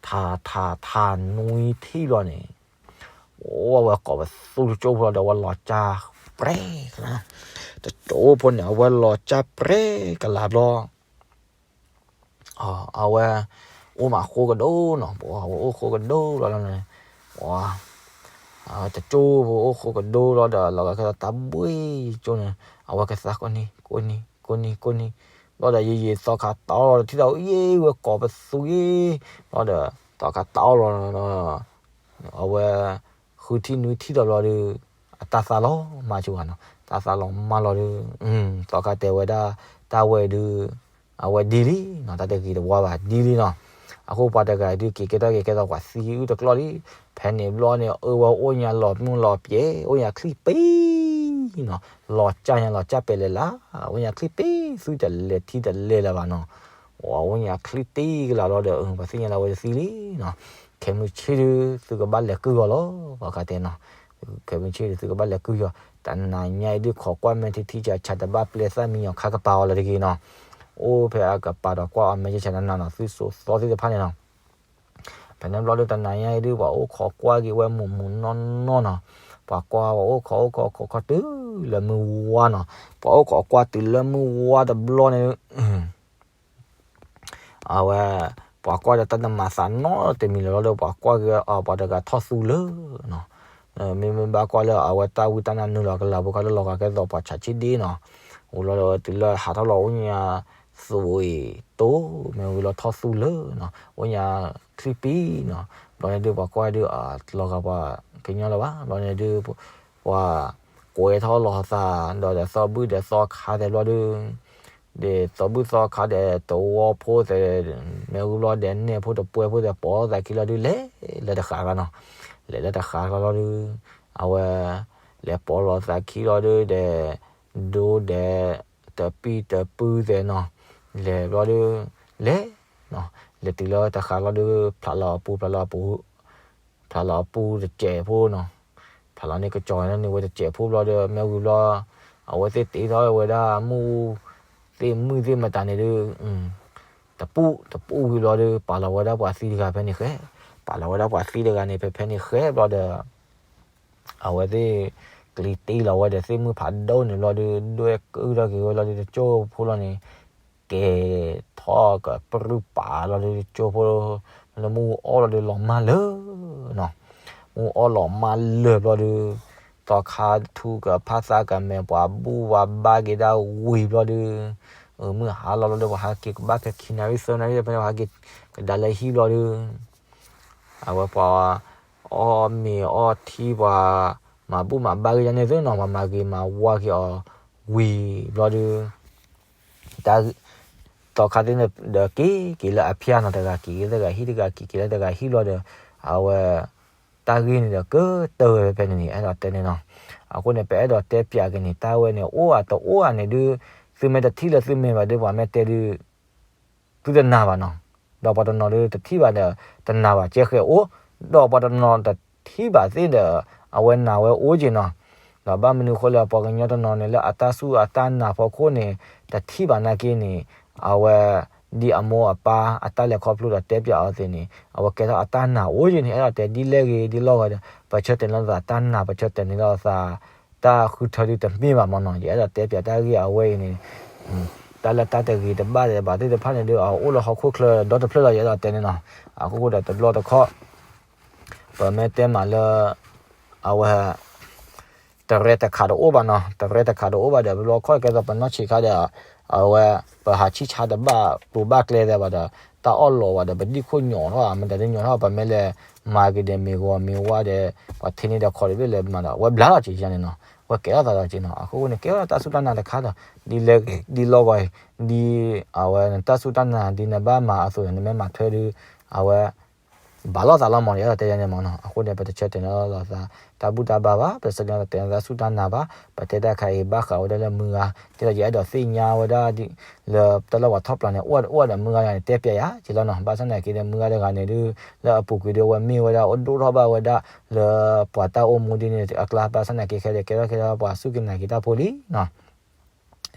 ထးထးထးနွံထံၣ်လီၤန့ၣ် အိၣ်ဝဲကိးပသူတကၠိဖိလီၤဒီး အဝဲလီၤစၢ်ပြဲကလါ, တကၠိဖိန့ၣ် အဝဲလီၤစၢ်ပြဲကလါဘျီ, အဝဲအိၣ်မးဃိကဒိၣ်နီၤ, ပှၤဝဲအိၣ်ဃိကဒိၣ်လီၤလီၤန့ၣ်, ပှၤ, တကၠိဖိအိၣ်ဃိကဒိၣ်လီၤဒီး လီၤဂာ်ကဲသိးတၢ်ဘှ့ၣ်ကၠိန့ၣ်, အဝဲကသါကိးနံၤ ကိးနံၤ ကိးနံၤ ကိးနံၤ, ဘျီဒီးယယံာ်သီခါတီလီၤဒီး ထံၣ်ဒီး ယ့ၢ်ဝဲကိးပသူယ့ၢ်, ဘျီဒီး သီခါတီလီၤ အဝဲ ဃုထံၣ်နွံထံၣ်ဒီးဘျီဒီး အတၢ်သးလီၤမၢ်ကၠိဘၣ်နီၤ, တၢ်သးလီၤမၢ်လီၤဒီး သီခါတဲဝဲဒၣ် တၢ်ဝဲဒုး အဝဲဒ်လံနီၤ, တၢ်တဂ့ၤတဝါဘၣ်ဒ်လံနီၤ, အဃိပှၤတဂၤဒုးက့ၤကဲထီၣ်က့ၤကဲထီၣ်ပှၤသံအုၣ်တကျီၢ်လံ, ဖဲန့ၣ်ဘျီန့ၣ် အၢဝဲအိၣ်ညါလီၤမုၢ်လီၤပျဲၤ အိၣ်ညါချံပ့ၤနီၤ, လီၤကၢ်ညါလီၤကၢ်ပဲာ်လဲၤလၢ်, အိၣ်ညါချံပ့ၤ သုတလဲၤထံတလဲၤလၢၤဘၣ်နီၤ, အိၣ်ညါချံတ့ကလးလီၤဒီး ပှၤသ့ၣ်ညါလၢအဝဲတသံလံနီၤ, ခဲမုၢ်ဆ့ၣ်ဒုး သုကဘၣ်လဲၤကုၢ်အီၤလီၤ, ပှၤခါတဲနီၤ, ခဲမုၢ်ဆ့ၣ်ဒုး သုကဘၣ်လဲၤကုၢ်အီၤ, တနၤညါအံၤဒုး ခိးကွၢ်မဲာ်ထံထံဆးဆး တဘၣ်ပျဲသၣ်မံညီၤခါကပၤအီၤလၢၤတဂ့ၤနီၤ, အိၣ်ဖဲအကပၤဒီးကွၢ်အီၤမဲာ်ဆ့ၣ်ဆးနးနးနီၤ, သုစိၤသီသ့ၣ်တဖၣ်န့ၣ်နီၤ ဖဲန့ၣ်ဘျီဒုး တနၤညါအံၤဒုး ပှၤအိၣ်ခိးကွၢ်က့ၤဝဲမုၢ်မုၢ်နီၢ်နီၢ်နီၤ, ပှၤကွၢ်ပှၤအိၣ်ခိးအိၣ်ခိးခိးခိးတုၤလၢမုၢ်ဝါနီၤ, ပှၤအိၣ်ခိးကွၢ်တုၤလၢမုၢ်ဝါတဘျီန့ၣ် အဝဲ ပှၤကွၢ်ဒီးတၢ်တမၤသးနီတမံၤလၢၤဘျီဒီး ပှၤကွၢ်က့ၤအီၤ ပှၤတဂၤထီၣ်သူလၢာ်နီၤ, မ့မ့ၢ်ဘၣ်ကွၢ်လၢအဝဲတၢ်ဝံတၢ်နါနုာ်လီၤကလၤဖိခါလၢလီၤဂာ်ကဲသိးပှၤဆးဆံဒ့နီၤ, အိၣ်လီၤဒီးတုၤလၢဟးထီၣ်လီၤအိၣ်ညါ သွံၣ်တိ မ့ၢ်ဝံၤလီၤထီၣ်သူလၢာ်နီၤ, အိၣ်ညါချံပံၤနီၤ, ဘျီန့ၣ်ဒုးပှၤကွၢ်ဒုး အလီၤဂာ်ပှၤကညီလၢၤဘၣ်, ဘျီန့ၣ်ဒုး ပှၤကွဲထီၣ်လီၤသး ဒီးဒီးသီဘူၣ်ဒီးသီခါသဲးဘျီဒုး ဒီးသီဘူၣ်သီခါဒီးတဝီဖိသဲး မ့ၢ်ဝံၤဘျီဒီးနဲၣ်ဖိတပှဲၤဖိသဲး ပိာ်သးခံလီၤဒုး လဲၤလၢတဃးဂၤနီၤ, လဲၤလၢတဃးဂၤလီၤဒုး အဝဲ လဲၤပိာ်လီၤသးခံလီၤဒုးဒီး ဒိဒီး တပံၢ်တပုၢ်သဲးနီၤ, လဲၤဘျီဒုး လဲၤနီၤ, လဲၤတုၤလၢတဃးလီၤဒုး ဖျးလီၤအပူၤ ဖျးလီၤအပူၤ ဖျးလီၤအပူၤတစဲးဖိနီၤ, ဖျးလီၤန့ၢ်ကစီၤန့ၢ်ဝဲတစဲးဖိဘျီဒီး မ့ၢ်ဝံၤဘျီ အဝဲသ့ၣ်တ့ထီၣ်ဝဲဒၣ်မူ သ့ၣ်မုၢ်သ့ၣ်မတၤန့ၣ်ဒုး တပူၤ တပူၤဝံၤဘျီဒီး ပာ်လီၤဝဲဒၣ်ပှၤသံတဂၤဖဲန့ၣ်ဃဲ, ပာ်လီၤဝဲဒၣ်ပှၤသံတဂၤန့ၣ် ဖဲဖဲန့ၣ်ဃဲဘျီဒီး အဝဲသ့ၣ် ကျံၤတ့လီၤဝဲဒီးသ့ၣ်မုၢ်ဖးဒိၣ်န့ၣ်ဘျီဒီး ဒွဲၣ်ကုၢ်ထီၣ်က့ၤဝဲလီၤဒီး တကၠိဖိလီၤန့ၣ် ကဲထီၣ်ကပြုၢ်ပာ်လီၤဒီး တကၠိဖိ လၢမူအီၣ်လီၤဒီးလီၤမၢ်လၢာ်နီၤ, မူအီၣ်လီၤမၢ်လၢာ်ဘျီဒီး သီခါထူကဖၣ်သးကမဲာ် ပှၤဘူၣ်ပှၤဘါက့ၤဒၣ်ဝံၤဘျီဒီး မုၢ်ဟါလီၤလီၤဒီး ပှၤဟးက့ၤကဘၣ်ခဲခံနၣ်ရံၣ်သၢနၣ်ရံၣ် ဖဲန့ၣ်ပှၤဟးက့ၤကဒါလၢဟံၣ်ဘျီဒီး အဝဲပှၤအီၣ်မ့ၤအီထံ ပှၤမၤဘူၣ်မၤဘါက့ၤယါန့ၣ်သ့နီၤ, ပှၤမၤဂ့ၤမၤဝါက့ၤအီၤဝံၤဘျီဒီး တၢ် သီခါသ့ၣ်န့ၣ်ဒီးက့ၤက့ၤလၢအဖၠါနီၤ, တဂၤက့ၤက့ၤလၢတဂၤဟံၣ် တဂၤက့ၤက့ၤလၢတဂၤဟံၣ်ဘျီဒီး အဝဲ တၢ်ဂ့ၢ်န့ၣ်ဒီးကတၢၢ်ဝဲဖဲန့ၣ်န့ၣ် အဲၣ်ဒိးတဲန့ၣ်နီၤ. အဃိန့ၣ် ပအဲၣ်ဒိးတဲပၠးက့ၤန့ၣ် တၢ်ဝဲန့ၣ် အိၣ်အတအိၣ်ဧါန့ၣ်ဒုး သုမ့ၢ်တထံၣ်လၢသုမဲာ်ဘၣ်ဒုး ပှၤမ့ၢ်တဲဒုး သုတနာ်ဘၣ်နီၤ. ဒီးပှၤတနီၤဒုးတထံၣ်ဘၣ်ဒီး တနာ်ဘၣ် ကဲဃဲၤအိၣ်, ဒီးပှၤတနီၤတထံၣ်ဘၣ်သ့ၣ်ဒီး အဝဲနာ်ဝဲအိၣ်က့ၤနီၤ. ဒီးဘၣ်မနုၤအဃိလဲၣ် ပှၤကညီတနီၤန့ၣ် လၢအတၢ်စူၢ်အတၢ်နာ်ဖီခိၣ်န့ၣ် တထံၣ်ဘၣ်နာ်က့န့ၣ် အဝဲ ဒ်အမိၢ်အပၢ်အတၢ်လဲၤခီဖျိဒီးတဲပၠးအီၤသ့ၣ်န့ၣ် အဝဲကဲထီၣ်အတၢ်နာ်အိၣ်က့ၤန့ၣ် အဲၣ်ဒိးတဲဒ်လဲၣ်ဂ့ၤဒ်လဲၣ်ဂ့ၤဒီး ပဆၢတဲာ်န့ၢ်လိာ်သးတၢ်နာ် ပဆၢတဲာ်န့ၢ်လိာ်သး တၢ်ဃုထၢဒုးတမ့ၢ်ဘၣ်မ့ၢ်နီၤ. ယအဲၣ်ဒိးတဲပၠးတၢ်ဂ့ၢ်အဝဲအံၤန့ၣ် တၢ်လၢတၢ်တဂ့ၤတဘၣ်ဒံးဘၣ်သ့ၣ်တဖၣ်န့ၣ်ဒုး အအိၣ်လၢဟီၣ်ခိၣ်ချၢဒီတဖျၢၣ်လီၤ ယအဲၣ်ဒိးတဲန့ၣ်နီၤ. အဃိဒီးတဘျီတခီၣ် ပမ့ၢ်တဲမးလၢ အဝဲ တရဲတခးတအိၣ်ဘၣ်နီၤ, တရဲတခးတအိၣ်ဘၣ်ဒီး ဘျီခီၣ်ကဲသိးပနီၢ်ဆံးခါဒီး အဝဲ ပဟးဆံၣ်ဆါတဘၣ်ကျိၤဘၣ်ကျဲသ့ဘၣ်ဒီး တၢ်အီၣ်လီၤဝဲဒီး ပဒံၣ်ခိၣ်ညီထီၣ် မ့ၢ်တၢ်တညီထီၣ် ပမ့ၢ်လဲၤမၤက့ၤဒီးမ့ၢ်ဂီၤမ့ၢ်ဝါဒီး ပှၤထ့န့ၢ်ဒီးခီတဘ့ၣ်လဲၤမၤဒီး အဝဲဘျါလီၤက့ၤယါန့ၣ်နီၤ, အဝဲကဲထီၣ်သးလီၤက့ၤနီၤ. အဃိန့ၣ် ကဲထီၣ်တၢ်စူၢ်တၢ်နာ်တခါဒီး ဒ်လဲၣ်ဂ့ၤ ဒ်လီၢ်ဂီၤ ဒ်အဝဲနတၢ်စူၢ်တၢ်နာ် ဒ်နဘၣ်မၤအသိးန့ၣ် နမ့ၢ်မၤထွဲဒီး အဝဲ ဘၣ်လိာ်သးလီၤမး ယအဲၣ်ဒိးတဲယါန့ၣ်မးနီၤ. အဃိန့ၣ် ပတဆၢတဲာ်နီၤလိာ်သး တၢ်ဘူၣ်တၢ်ဘါဘၣ်, ပဆၢတဲာ်နီၤလိာ်သး တၢ်စူၢ်တၢ်နာ်ဘၣ်, ပတဲတၢ်ခါအံၤ ဘၣ်ဃးဝဲဒၣ်လၢမုၢ်ဂၤ, ဒ်သိးယအဲၣ်ဒိးသ့ၣ်ညါဝဲဒၣ် လၢတၢ်လၢပှၤထီၣ်ပျၢၤန့ၣ် အိၣ်အိၣ်ဒီးမုၢ်ဂၤယါန့ၣ် တဲပျးယၤက့ၤလီၤနီၤ. ဘၣ်ဆၣ်သနာ်က့ဒီး မုၢ်ဂၤတဂၤန့ၣ်ဒုး လၢအပူၤကွံာ်ဒီး အဝဲမ့ၢ်ဝဲဒၣ် အိၣ်ဒိၣ်ထီၣ်ဘၣ်ဝဲဒၣ် လၢပှၤတၢ်အိၣ်မူဒ်န့ၣ်အကျါ, ဘၣ်ဆၣ်သနာ်က့ခဲဒီး ကဲထီၣ်ကဲထီၣ်ပှၤစူၢ်က့ၤနာ်က့ၤတၢ်ဖိလံနီၤ.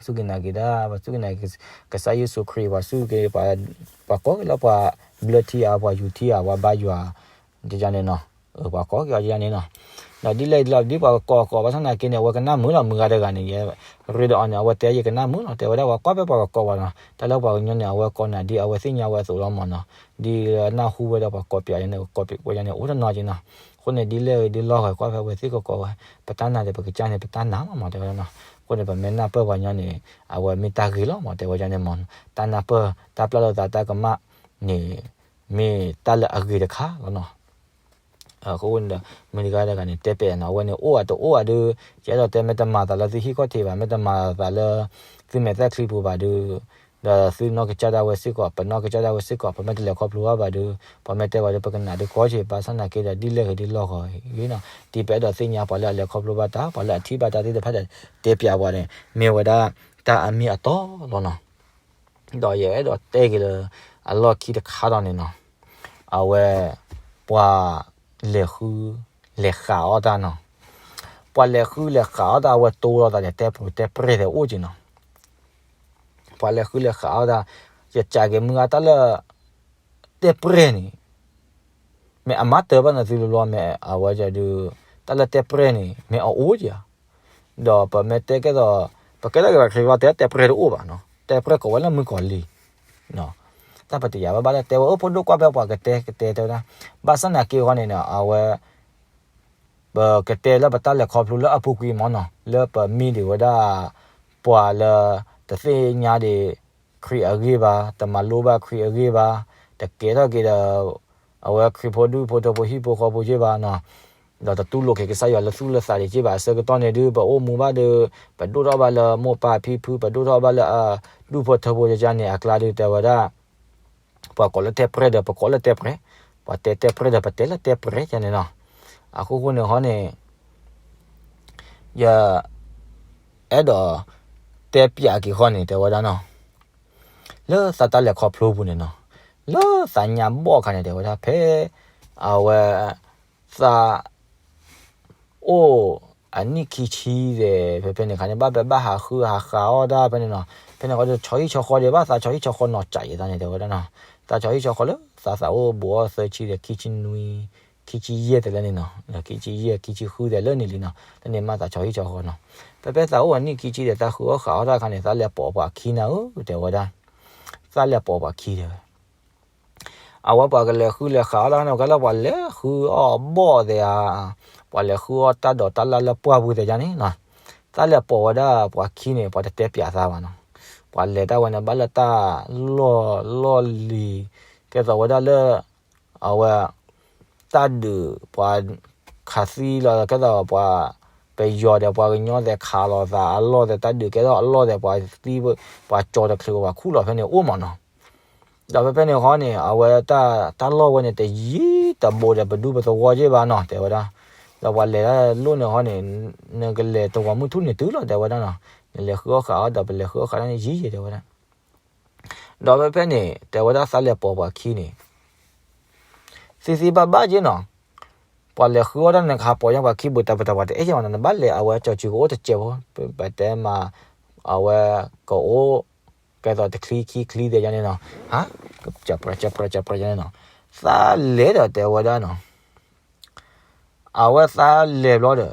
စူၢ်က့ၤနာ်က့ၤတၢ်, ပှၤစူၢ်က့ၤနာ်က့ၤ ကစၢ်ယ့ၣ်ၡူးခရံာ်, ပှၤစူၢ်က့ၤ ပှၤကိးက့ၤလၢပှၤဘျၢထံဧါ, ပှၤယူၤထံဧါ, ပှၤဘါယွၤ ဒ်န့ၣ်နီၤ. ပှၤကိးက့ၤအီၤဒ်န့ၣ်နီၤ. ဒီးဒ်လဲၣ်ဒ်လဲၣ် ဒ်ပှၤကကိးကိး ဘၣ်ဆၣ်သနာ်က့န့ၣ် အဝဲကနၣ်မုာ်လီၤ. မုၢ်ဂၤတဂၤန့ၣ် ယရ့ဒီးအီၤန့ၣ် အဝဲတဲယကနၣ်မုာ်လီၤ. တဲဝဲဒၣ်ပှၤကွၢ်ဖဲပှၤကကိးပှၤနီၤ, တၢ်လၢပှၤကညီန့ၣ် အဝဲကိးနၤဒ်အဝဲသ့ၣ်ညါဝဲအသိးလီၤမးနီၤ. ဒ်လၢနၢ်ဟူဝဲဒီးပှၤကိးပျးယါန့ၣ် ကိးပျးယါန့ၣ် အိၣ်တနီၤက့ၤနီၤ. အဃိန့ၣ် ဒ်လဲၣ်ဂ့ၤဒ်လဲၣ်ဂ့ၤ ကွၢ်ဖဲအဝဲသ့ၣ်ကကိးဝဲ ပတၢ်နာ်ဒီးပကစၢ်န့ၣ် ပတၢ်နာ်လီၤမး တဲဝဲဒၣ်နီၤ. အဃိန့ၣ် ပမ့ၢ်နၢ်ပၢၢ်ပှၤညီန့ၣ် အဝဲမ့ၢ်တၢ်ဂ့ၤလီၤမး တဲဝဲဒ်န့ၣ်မးနီၤ. တၢ်နၢ်ပၢၢ် တၢ်ပျၢ်လိာ်သးတၢ်ကမၣ်န့ၣ် မ့ၢ်တၢ်လၢအဂ့ၤတခါလီၤနီၤ. အဃိန့ၣ်ဒီး မုၢ်ဂၤတဂၤန့ၣ် တဲပျးနီၤ, အဝဲန့ၣ်အိၣ်အတအိၣ်ဘၣ်ဒီး ယအဲၣ်ဒိးတဲ မ့ၢ်တမၤသးလၢသုဟံၣ်ခီၣ်ထံးဘၣ်, မ့ၢ်တမၤသးလၢ သုမဲာ်သၣ်ချံပူၤဘၣ်ဒီး ဒီးသုနီၢ်ကစၢ်ဒၣ်ဝဲစ့ၢ်ကီး, ပနီၢ်ကစၢ်ဒၣ်ဝဲစ့ၢ်ကီး, ပမ့ၢ်တလဲၤခီဖျိဘၣ်ဘၣ်ဒီး ပမ့ၢ်တဲဝဲဒီး ပကနၣ်ဒုးကီက့ၤ, ဘၣ်ဆၣ်သနာ်က့ဒီး ဒ်လဲၣ်ဂ့ၤဒ်လဲၣ်ဂ့ၤနီၤ, ဒ်ပအဲၣ်ဒိးသ့ၣ်ညါပှၤလၢအလဲၤခီဖျိဘၣ်တၢ်, ပှၤလၢအထံၣ်ဘၣ်တၢ်သ့ၣ်တဖၣ်ဒီး တဲပျးပှၤန့ၣ် မ့ၢ်ဝဲဒၣ် တၢ်အမ့ၢ်အတီလီၤနီၤ. ဒီးယအဲၣ်ဒိးတဲက့ၤလၢ အလီၢ်ခံတခါဒီးန့ၣ်နီၤ, အဝဲ ပှၤလဲၤဃု လဲၤဃးအီၣ်တၢ်နီၤ, ပှၤလဲၤဃုလဲၤဃးအီၣ်တၢ် အဝဲတိလိာ်သးဒီး တဲပူၤတဲပြဲၢ်ဒီးအိၣ်က့ၤနီၤ. ပှၤလဲၤဃုလဲၤဃးအီၣ်တၢ်, ယစံးက့ၤမုၢ်ဂၤ တၢ်လၢ တဲပြဲၢ်န့ၣ် မ့ၢ်အမၤတၢ်ဘၣ်န့ၣ် သုလီၤလီၤ မ့ၢ်အဝဲဒုး တၢ်လၢတဲပြဲၢ်န့ၣ် မ့ၢ်အအိၣ်ဧါ. ဒီးပမ့ၢ်တဲကဲသိး ပကဲထီၣ်က့ၤပှၤခရံာ်ဖိ တဲတဲပြဲၢ်တအိၣ်ဘၣ်, တဲပြဲၢ်ကိးဝဲလၢမုၣ်ကီၤလံၢ်. တၢ်ပတယာ်ဘၣ်ဘၣ်လၢတဲဝဲ အိၣ်ဖိဒိၣ်ကွၢ်ဖဲပှၤကတဲကတဲတဲဝဲဒၣ်, ဘၣ်ဆၣ်သနာ်က့အဂီၢ်န့ၣ် အဝဲ ပကတဲလၢပတၢ်လဲၤခီဖျိလၢအပူၤကွံာ်မ့ၢ်နီၤ, လၢပမ့ၢ်ဒံးဝဲဒၣ် ပှၤလၢ တသ့ၣ်ညါဒံး ခရံာ်အဂ့ၢ်ဘၣ်, တမၤလိဘၣ်ခရံာ်အဂ့ၢ်ဘၣ်, တကဲထီၣ်က့ၤဒီး အဝဲခရံာ်ဖိဒူၣ်ဖိထၢဖိဟံၣ်ဖိဃီဖိက့ၢ်ဘၣ်နီၤ, ဒီးတတူၢ်လိာ်က့ၤကစၢ်ယွၤလၢသူၣ်လၢသးဒံးက့ၢ်ဘၣ် အဆၢကတီၢ်န့ၣ်ဒုး ပအိၣ်မူဘၣ်ဒီး ပဒိၣ်ထီၣ်ဘၣ်လၢမိၢ်ပၢ်ဖံဖု, ပဒိၣ်ထီၣ်ဘၣ်လၢအဒူၣ်ဖိထၢဖိယန့ၣ် အကျါဒုး တဲဝဲဒၣ် ပှၤကိးလၢတဲပြဲၢ်ဒီး ပကိးလၢတဲပြဲၢ်, ပှၤတဲတဲပြဲၢ်ဒီး ပတဲလၢတဲပြဲၢ်ယန့ၣ်နီၤ. အဃိဃိန့ၣ်ဟီန့ၣ် ယ အဲၣ်ဒိး တဲပျးက့ၤဃီန့ၣ် တဲဝဲဒၣ်နီၤ, လၢသးတၢ်လဲၤခီဖျိပူၤန့ၣ်နီၤ, လၢသးညါဘီၣ်အခါန့ၣ် တဲဝဲဒၣ် ဖဲ အဝဲ သး အိၣ်အနံၣ်ခံဆံဒီး ဖဲဖဲန့ၣ်အခါန့ၣ် ဘၣ်ဖဲဘၣ်ဟးဃုဟးဃးအီၣ်တၢ်ဖဲန့ၣ်နီၤ, ဖဲန့ၣ်ဃီဒီး ဆီဟံၣ်ဆီဃီဒံးဘၣ် သးဆီဟံၣ်ဆီဃီနီၤ ကးယသးန့ၣ် တဲဝဲဒၣ်နီၤ, သးဆီဟံၣ်ဆီဃီလၢ သးသးအိၣ်ဘူးအီၣ်သၢဆံဒီး ခံဆံနွံ ခံဆံယဲၢ်တလဲၣ်န့ၣ်နီၤ, ခံဆံယဲၢ် ခံဆံဃုဒဲးလၢန့ၣ်လံနီၤ, လၢန့ၣ်မးသးဆီဟံၣ်ဆီဃီနီၤ, ဖဲဖဲသးအိၣ်အနံၣ်ခံဆံဒီး သးဃုအီၣ်ဃးအီၣ်တၢ်အခါန့ၣ် သးလဲၤပိာ်ပှၤခံနၤဧၢ တဲဝဲဒၣ်, သးလဲၤပိာ်ပှၤခံတဲဝဲ အဝဲပှၤကလဲၤဃုလဲၤဃးအီၣ်တၢ်န့ၣ် ကဲလၢပှၤလဲၤဃုအီၣ်ဘီၣ်သဲးဧါ, ပှၤလဲၤဃုအီၣ်တၢ်ဒိးတၢ်လၣ်လၢပှၢ်ပူၤသဲးယါန့ၣ်နီၤ, သးလဲၤပိာ်ဝဲဒၣ်ပှၤခံန့ၣ် ပှၤတတဲပျးသးဘၣ်နီၤ, ပှၤလဲၤတၢ်ဝဲန့ၣ် ဘၣ်လၢတၢ်လီၢ်လီၢ်လံၤ ကဲသိးဝဲဒၣ်လၢ အဝဲ တၢ်ဒုးပှၤခးသံလီၤ ကဲသိးပှၤ ပယီၤဒီးပှၤကညီသဲးခးလိာ်သးအလီၢ်သဲး တၢ်ဒုးကဲထီၣ်အလီၢ်သဲး ပှၤသံ ပှၤကၠီၤတချုးပှၤခူၣ်လီၤဖဲန့ၣ်အိၣ်မးနီၤ, ဒီးဖဲဖဲန့ၣ်ဃီန့ၣ် အဝဲတၢ် တၢ်လီၢ်ဝဲန့ၣ် တယံၤတဘူးဒီးပဒူပသဝီက့ၢ်ဘၣ်နီၤ တဲဝဲဒၣ်, ဒီးပှၤလဲၤတၢ်လိၣ်န့ၣ်ဃီန့ၣ် နကလဲၤတဝီမုၢ်ထူၣ်န့ၣ်တုၤလီၤ တဲဝဲဒၣ်နီၤ, နလဲၤဃုအီၣ်ဃးအီၣ်ဒီး ပလဲၤဃုအီၣ်ဃးတၢ်န့ၣ်ယံၤယံၤ တဲဝဲဒၣ်, ဒီးဖဲဖဲန့ၣ် တဲဝဲဒၣ်သးလဲၤပိာ်ပှၤခံန့ၣ် သ့သ့ဘၣ်ဘၣ်က့နီၤ, ပှၤလဲၤဃုအီၣ်တၢ်န့ၣ် နကဟးပိာ်ညါပှၤခံဘူးတၢ်ပတၢ်ပှၤတအဲၣ်က့ၤ နဘၣ်လဲၤအဝဲကၠီၤစုၤကအိၣ်တစဲးဖိ ပတဲမး အဝဲကအိၣ် ကဲသိးတချံခံချံသဲးယါန့ၣ်နီၤ, ဟါ ကပြၢကပြၢကပြၢယါန့ၣ်နီၤ, သးလဲၤဒီးတဲဝဲဒၣ်နီၤ, အဝဲသးလဲၤဘျီဒီး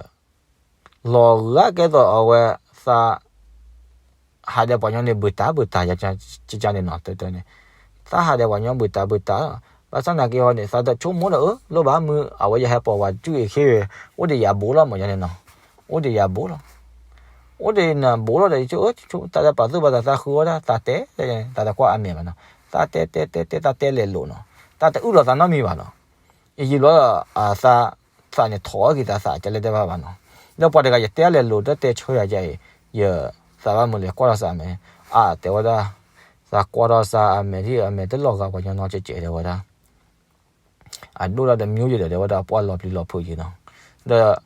လီၤဂာ်ကဲသိးအဝဲသး ဟးဒဲးပှၤညီန့ၣ် ဘုၣ်တၢ်ဘုၣ်တၢ်ယၤန့ၣ်နီၤ တဲတဲန့ၣ်, သးဟးဒဲးပှၤညီဘုၣ်တၢ်ဘုၣ်တၢ်, ဘၣ်ဆၣ်နာ်က့ဟီန့ၣ် သးတဆိကမိၣ်ဒီး အၢ လိၣ်ဘၣ်မုၢ် အဝဲယဟဲပိာ်ပှၤစုၣ်အံၤခ့ဂ့ၤ, အိၣ်ဒီးယၤဘိလီၤမၢ်ယၤန့ၣ်နီၤ, အိၣ်ဒီးယၤဘိလီၤ, အိၣ်ဒီးနဘိလီၤဒီး တၢ်လၢပာ်သူၣ်ပာ်သးသးဃုဝဲဒၣ် သးတဲ, သးတကွၢ်အမဲာ်ဘၣ်နီၤ, သးတဲတဲတဲတဲ သးတဲလဲၤလိာ်နီၤ, သးတအုၣ်လီၤသးနီတမံၤဘၣ်နီၤ ယယံာ်ဘျီဒီး သးသးန့ၣ်ထီၣ်အီၤက့ၤသးသးကလဲၤတဲဘၣ်ဘၣ်နီၤ, လၢပှၤတဂၤယတဲလဲၤလိာ် တတဲဆၢယၤယၤအံၤ, ယသးဘၣ်မုၢ်လဲၤကွၢ်ထီၣ်စးအမဲာ်, အါ တဲဝဲဒၣ်, သးကွၢ်ထီၣ်စးအမဲာ်ဒ်အမဲာ်တလီၤဂာ်ပှၤညီနီတစဲးတဲဝဲဒၣ် အဒိၣ်ဒၣ်တမံၤယဒီး တဲဝဲဒၣ် ပှၢ်လီၤပျံၤလီၤဖုးယံၤနီၤ, ဒီး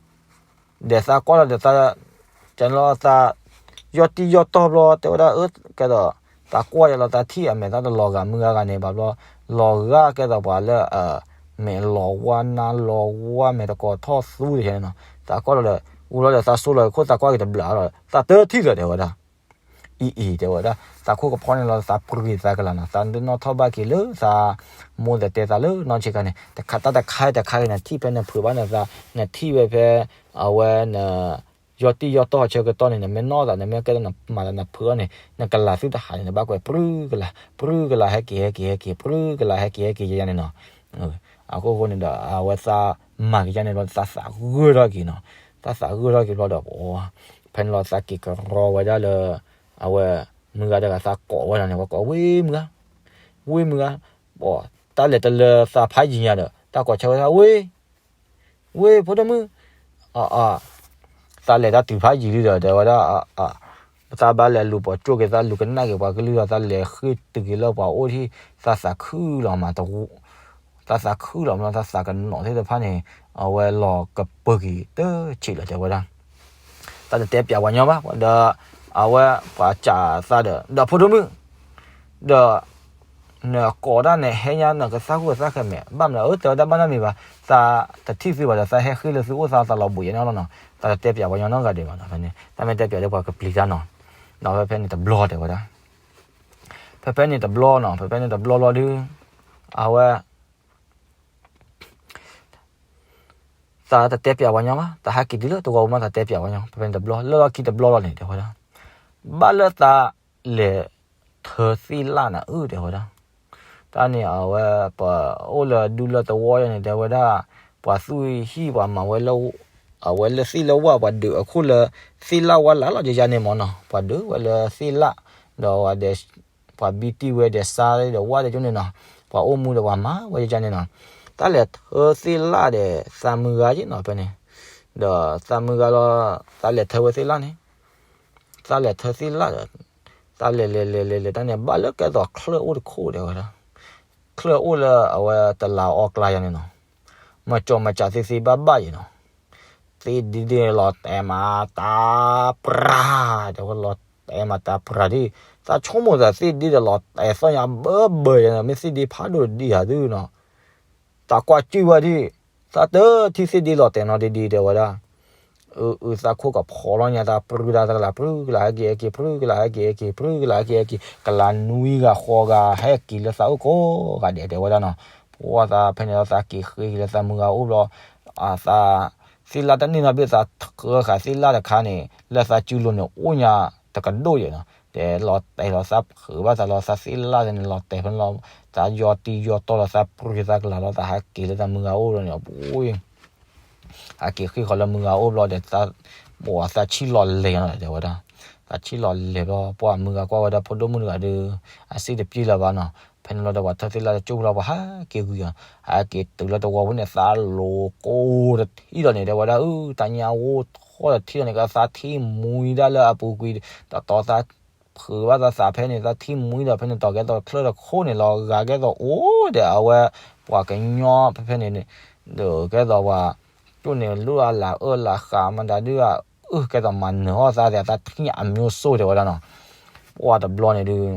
ဒီးသးကွၢ်လီၤဒီးသး, ကလီၤသး, ယီၢ်တံၢ်ယီၢ်တီၢ်ဘျီ တဲဝဲဒၣ် အၢ ကဲဒီး, သးကွၢ်ယလီၤသးထံၣ်အမဲာ်သးတလီၤဂာ်မုၢ်ဂၤဂၤန့ၣ် ဘၣ်ဘျီ, လီၤဂာ်ကဲဒီးပှၤလၢအ, မဲာ်လီၤဝါနါလီၤဝါမဲာ်တကိးထီၣ်သူတယၤန့ၣ်နီၤ, သးကွၢ်လီၤဒီး, အူလီၤဒီးသးဆိလီၤခိၣ်သးကွၢ်က့ၤတဘျးလီၤ သးတထံၣ်လၢၤတဲဝဲဒၣ် အံၤအံၤတဲဝဲဒၣ် သးခိၣ်ကဖီန့ၣ်လီၤ သးပြံၤသးကလၤနီၤ သးဒုးနီၣ်ထီၣ်ဘၣ်က့ၤလၢသး, မိၢ်သတဲသးလၢနီၢ်ဆံးခါန့ၣ် တခါတၢ်တခါတခါဂ့ၤ နထံၣ်ဖဲနဖုးဘၣ်နသး, နထံၣ်ဝဲဖဲ, အဝဲန, ယီၢ်တံၢ်ယီၢ်တီၢ်ဆၢကတီၢ်န့ၣ် နမ့ၢ်နီၣ်သး နမ့ၢ်ကဲဒီးနမၤသးနဖုးအီၤန့ၣ် နကလၤသုတဟးန့ၣ် နဘၣ်ကွဲးပြံၤကလၤ, ပြံၤကလၤဟဲက့ၤဟဲက့ၤဟဲက့ၤ ပြံၤကလၤဟဲက့ၤဟဲက့ၤယၤန့ၣ်နီၤ, အဃိဃိန့ၣ်ဒီး အဝဲသးမၤက့ၤယၤန့ၣ်ဘျီ သးသးဂၢၢ်ထီၣ်က့ၤနီၤ, သးသးဂၢၢ်ထီၣ်က့ၤဘျီဒီး ဖဲန့ၣ်လီၤသးက့ၤကရီဝဲဒၣ်လၢ, အဝဲ, မုၢ်ဂၤတဂၤသးကိးဝဲဒၣ်န့ၣ် ဝဲကိးဝ့ၢ်မုၢ်ဂၤ, ဝ့ၢ်မုၢ်ဂၤ, တၢ်လဲၤတလၢသးဖးယံၤညါဒီး တၢ်ကိးဆၢဝဲဒၣ်ဝ့ၢ်, ဝ့ၢ်ဖိဒိၣ်မုၣ်, အ, သးလဲၤတၢ်တုၤဖးယံၤလံဒီး တဲဝဲဒၣ်, သးဘၣ်လဲၤလူၤပိာ်ကၠိၣ်က့ၤ သးလူၤကနၣ်က့ၤပှၤကလုၢ်ဒီး သးလဲၤဃ့ၢ်တုၤက့ၤလၢပှၤအိၣ်ထံၣ် သးသးခုလီၤမး သးသးခုလီၤမး သးသးကနီၤသ့ၣ်တဖၣ်န့ၣ်, အဝဲလီၤကပၢၤက့ၤတဆံးလီၤ တဲဝဲဒၣ် တၢ်တတဲပျးပှၤညီဘၣ်, ဒီး, အဝဲပှၤစံးသးဒီး ဒီးဖိဒိၣ်မုၣ်, ဒီး, နကိးဒၣ်နဟဲညါ နကသၣ်ဟူးသၣ်ဃဲမဲာ် ဘၣ်မနုၤ အၢ တဲဝဲဒၣ်ဘၣ်နီတမံၤဘၣ်, သးတထံၣ်သုဘၣ်ဒီး သးဟဲဃ့ၢ်လၢသုအိၣ်သး သးလီၤဘှံးယဲန့ၣ်လီၤနီၤ, တၢ်တတဲပျးပှၤညီနီတဂၤဒံးဘၣ်နီၤ, ဖဲန့ၣ် တၢ်မ့ၢ်တဲပျးလၢပှၤကပျံၤတၢ်နီၤ, ဒီးဖဲဖဲန့ၣ်တဘျီတဲဝဲဒၣ်, ဖဲဖဲန့ၣ်တဘျီနီၤ ဖဲဖဲန့ၣ်တဘျီလီၤဒုး, အဝဲ သးတတဲပျးပှၤညီဘၣ်, သးဟဲက့ၤတုၤလၢတဝီပူၤမး သးတဲပျးပှၤညီ ဖဲဖဲန့ၣ်တဘျီ လၢလီၢ်ခံတဘျီလီၤန့ၣ် တဲဝဲဒၣ်, ဘၣ်လၢသးလဲၤထၢသ့ၣ်လၣ်နၤအု တဲဝဲဒၣ်, တၢ်န့ၣ်အဝဲ, ပအိၣ်လၢဒူလၢသဝီယၤန့ၣ် တဲဝဲဒၣ်, ပှၤသူၣ်ဟံၣ်ပှၤမၤဝဲလၢ, အဝဲလၢသ့ၣ်လၢဝၣ် ပှၤဒုးအခိၣ်လၢ, သ့ၣ်လၣ်ဝၣ်လၢ်လီၤယၤန့ၣ်မ့ၢ်နီၤ ပှၤဒုးဝဲလၢသ့ၣ်လၣ်, ဒီးဝဲဒဲ ပှၤဘံတံၢ်ဝဲဒီးစါဒီးဝၣ်ဒီးကၠိန့ၣ်နီၤ, ပှၤအိၣ်မူဒီးပှၤမၤဝဲယန့ၣ်နီၤ, တၢ်လဲၤထၢသ့ၣ်လၣ်ဒီးသးမုၢ်ဂၤယ့ၣ်နီၤ ဖဲန့ၣ်, ဒီးသးမုၢ်ဂၤလီၤ, သးလဲၤထၢဝဲသ့ၣ်လၣ်န့ၣ်, သးလဲၤထၢသ့ၣ်လၣ်ဒီး, သးလဲၤလဲၤလဲၤလဲၤလဲၤတၢ်န့ၣ် ဘၣ်လၢကဲသိးချၢၣ်အိၣ်တခိၣ်ဒီးဝဲဒၣ်, ချၢၣ်အိၣ်လၢအဝဲတလးအီကျါယၤန့ၣ်နီၤ, မၤကၠီၤမၤကၠးသ့သ့ဘၣ်ဘၣ်ယ့ၣ်နီၤ သ့ၣ်ဒ့ဒ့လီၤတဲာ်မးတၢ်ပြၢ်, တဲဝဲလီၤတဲာ်မးတၢ်ပြၢ်ဒ်, သးဆိကမိၣ်သးသ့ၣ်ဒ့ဒီးလီၤတဲာ်သီၣ်ညါဘၢဘၢယၤန့ၣ် မ့ၢ်သ့ၣ်ဒ့ဖးဒိၣ်ဒံးဧါဒုနီၤ, သးကွၢ်ကၠုၢ်ဝဲဒ်, သးတထံၣ်သ့ၣ်ဒ့လီၤတဲာ်နီတဒ့ဒ့တဲဝဲဒၣ်, အု အု သးခိၣ်ကဖီလီၤညါ သးပြၢ်တၢ်သကလး ပြၢ်ကလးဟဲက့ၤဟဲက့ၤ ပြၢ်ကလးဟဲက့ၤဟဲက့ၤ ပြၢ်ကလးဟဲက့ၤဟဲက့ၤ ကလးနွံဂၤဃိးဂၤဟဲက့ၤလၢသးအိၣ်ကိးဂၤဒဲးတဲဝဲဒၣ်နီၤ, ပှၤသးဖဲန့ၣ်လီၤသးက့ၤဃ့က့ၤလၢသးမုၢ်ဂၤအိၣ်ဘျီ, အသး, သ့ၣ်လၣ်တန့ၢ်နီတဘ့ၣ် သးဃၢဃာ်သ့ၣ်လၣ်တခါန့ၣ် လၢသးစုလိၤန့ၣ် အိၣ်ညါတကဒိၣ်ယဲၢ်နီၤ, တဲလီၤတဲာ်လီၤသးဖုးဘၣ်သးလီၤ သးသ့ၣ်လၣ်န့ၣ်လီၤတဲာ်ဖဲန့ၣ်လီၤ, သးယီၤတံၢ်ယီၤတီၢ်လီၤ သးပြၢ်သးကလးလီၤ သးဟဲက့ၤလၢသးမုၢ်ဂၤအိၣ်ဘျီန့ၣ် ပှၤ ဟဲက့ၤဃ့ဃီၤလၢမုၢ်ဂၤအိၣ်ဘျီဒီး သး, ပှၤသးဆံးလီၤလဲၤနီၤ တဲဝဲဒၣ်, သးဆံးလီၤလဲၤဘျီ ပှၤမုၢ်ဂၤကွၢ်ဝဲဒၣ်ဖိဒိၣ်မုၣ်တဂၤဒီး, အစ့ၣ်တပျံၤလၢၤဘၣ်နီၤ, ဖဲန့ၣ်လီၤဒီးပှၤထၢသ့ၣ်လၣ်တကၠိၢ်လီၤ ပှၤဟဲက့ၤဂုၤအီၤ, ဟဲက့ၤတုၤလၢတဝီပူၤန့ၣ် သးလိၤကိးတထံၣ်လီၤန့ၣ် တဲဝဲဒၣ်အု တၢ်ညါအိၣ်ထီၣ်တထံၣ်လီၤန့ၣ် ကသးထံၣ်မှံဒၣ်လၢအပူၤကွံာ်, တတီၤသး ဖုးဘၣ်သးသးဖဲန့ၣ် သးထံၣ်မှံဒီးဖဲန့ၣ်တီၤကဲသိးချၢၣ်တခိၣ်န့ၣ်လီၤ ဂၤကဲသိးအိၣ်ဒီးအဝဲ, ပှၤကညီဖဲဖဲန့ၣ်, ဒီးကဲသိးပှၤ, ကၠိန့ၣ် လူၢ်အလၢအၢလၢဃာ်မတၤဒုး, အု ကဲသိးမၤနၢၤအီၣ်သးသးထံၣ်အမျိုးစိတဲဝဲဒၣ်နီၤ, ပှၤတဘျီန့ၣ်ဒုး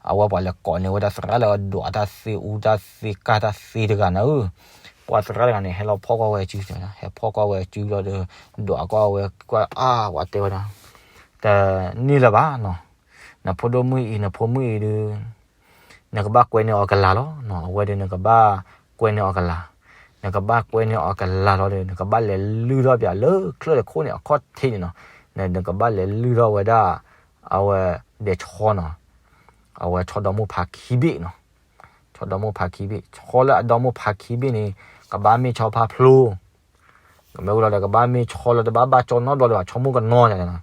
အဝဲပှၤလဲၤကိးန့ၢ်ဝဲဒၣ်သရၣ်လၢအဒွးတၢ်သ့အူတၢ်သ့ကၢ်တၢ်သ့တဂၤန့ၣ်ဧၢ, ပှၤသရၣ်တဂၤန့ၣ် ဟဲလီၤဖီၣ်ကွၢ်ဝဲစု, ဟဲဖီၣ်ကွၢ်ဝဲစုလီၤဒီး, ဒွးကွၢ်ဝဲကွၢ်အါ ပှၤတဲဝဲဒၣ်, တန့ၢ်လၢၤဘၣ်နီၤ, နဖိဒိၣ်မုၣ်အံၤ နဖိမုၣ်အံၤဒုး, နကဘၣ်ကွဲန့ၢ်အီၤကလၤလီၤ, အဝဲဒီးနကဘၣ်ကွဲန့ၢ်အီၤကလၤ, နကဘၣ်ကွဲန့ၢ်အီၤကလၤလီၤဒီး နကဘၣ်လဲၤလုၢ်ထီၣ်ပၠးလၢချၢၣ်တခိၣ်န့ၣ် အခီၣ်ထံးန့ၣ်နီၤ, နကဘၣ်လဲၤလုၢ်ထီၣ်ဝဲဒၣ် အဝဲဒဲးဆီနီၤ, အဝဲဆီဒီမိၢ်ဖးခံဘ့ၣ်နီၤ, ဆီဒီမိၢ်ဖးခံဘ့ၣ်, ဆီလၢအဒီမိၢ်ဖးခံဘ့ၣ်န့ၣ် ကဘၣ်မ့ၢ်ဆီဖးဖျိ, ကမ့ၢ်ဝံၤလီၤဒီး ကဘၣ်မ့ၢ်ဆီလၢတဘၣ်ဘၣ်ကၠီနီတဘျီဒီး ဆီမိၢ်ကနီၤန့ၣ်နီၤ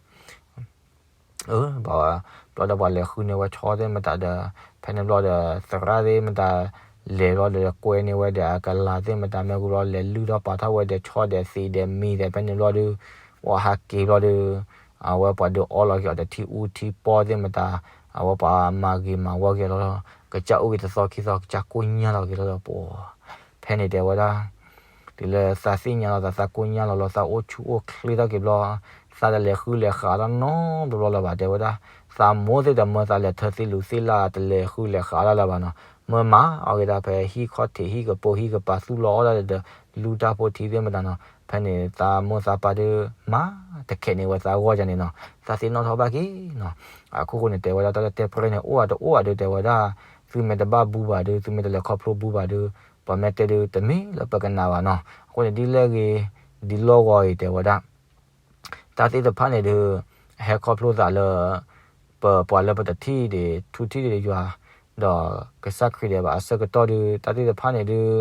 အၢ ဘျီဒီးပှၤလဲၤဃုန့ၢ်ဝဲဆီသ့ၣ်မတၤဒီး ဖဲန့ၣ်ဘျီဒီး သရၣ်သ့ၣ်မတၤ လဲၤဘျီဒီး ကွဲန့ၢ်ဝဲဒီးအကလၤသ့ၣ်မတၤ မ့ၢ်ဝံၤဘျီ လဲၤလုၢ်ထီၣ်ပာ်ထီၣ်ဝဲဒီးဆီဒီးသံးဒီးမံၤဒီး ဖဲန့ၣ်ဘျီဒီး အီၣ်ဟးက့ၤဘျီဒီး အဝဲပှၤဒုးအီလီၤက့ၤအီၤဒီးထံအူထံပီသ့ၣ်မတၤ အဝဲပှၤမၤဂ့ၤမၤဝီက့ၤလီၤလီၤ ကစၢ်အိၣ်ဂ့ၤတသီခံသီ ကစၢ်ကိၢ်ညါလီၤက့ၤလီၤလီၤပှၤ ဖဲန့ၣ်တဲဝဲဒၣ် တုၤလၢသးသ့ၣ်ညါလီၤသး သးကိၢ်ညါလီၤလီၤ သးအိၣ်ဆူၣ်အိၣ်ချ့ထီၣ်က့ၤဘျီ သးတလဲၤဃုလဲၤဃးတၢ်နီတဘျီလၢၤဘၣ် တဲဝဲဒၣ် သးမိၢ်သ့ၣ်ဒီးမၢသးလဲၤထၢသ့ၣ်လူၤသ့ၣ်လၢ် တလဲၤဃုလဲၤဃးတၢ်လၢၤဘၣ်နီၤ မၢမၤအီၤက့ၤဒၣ်ဖဲဟံၣ်ခီၣ်ထံးဟံၣ်ကပိာ်ဟံၣ်ကပၤသူၣ်လီၤအီၣ်ဒၣ်ဒီး လူၢ်တၢ်ဖိထံသ့ၣ်မတၤနီၤ ဖဲန့ၣ်သးမိၢ်သးပၢ်ဒုး မၤတခဲးန့ၢ်ဝဲသးဂီၢ်ယါန့ၣ်နီၤ သးသ့ၣ်နီၣ်ထီၣ်ဘၣ်က့ၤနီၤ အခိၣ်ဃိန့ၣ် တဲဝဲဒၣ်တၢ်လၢတဲပြဲန့ၣ် အိၣ်အတအိၣ်အဒုးတဲဝဲဒၣ် သုမ့ၢ်တဘၣ်ဘူးဘၣ်ဒုး သုမ့ၢ်တလဲၤခီဖျိဘူးဘၣ်ဒုး ပှၤမ့ၢ်တဲဒုးတမ့ၢ်လၢပကနၣ်ဘၣ်နီၤ အဃိန့ၣ်ဒ်လဲၣ်ဂ့ၤ ဒ်လီၢ်ဂီၤအံၤတဲဝဲဒၣ် တၢ်သ့ၣ်တဖၣ်န့ၣ်ဒုး ဟဲခီဖျိသးလၢ ပပှၤလၢပတထံၣ်ဒံး ထူထံၣ်ဒံးယွၤ ဒီးကစၢ်ခရံာ်ဒဲးဘၣ်အဆၢကတီၢ်ဒုး တၢ်သ့ၣ်တဖၣ်န့ၣ်ဒုး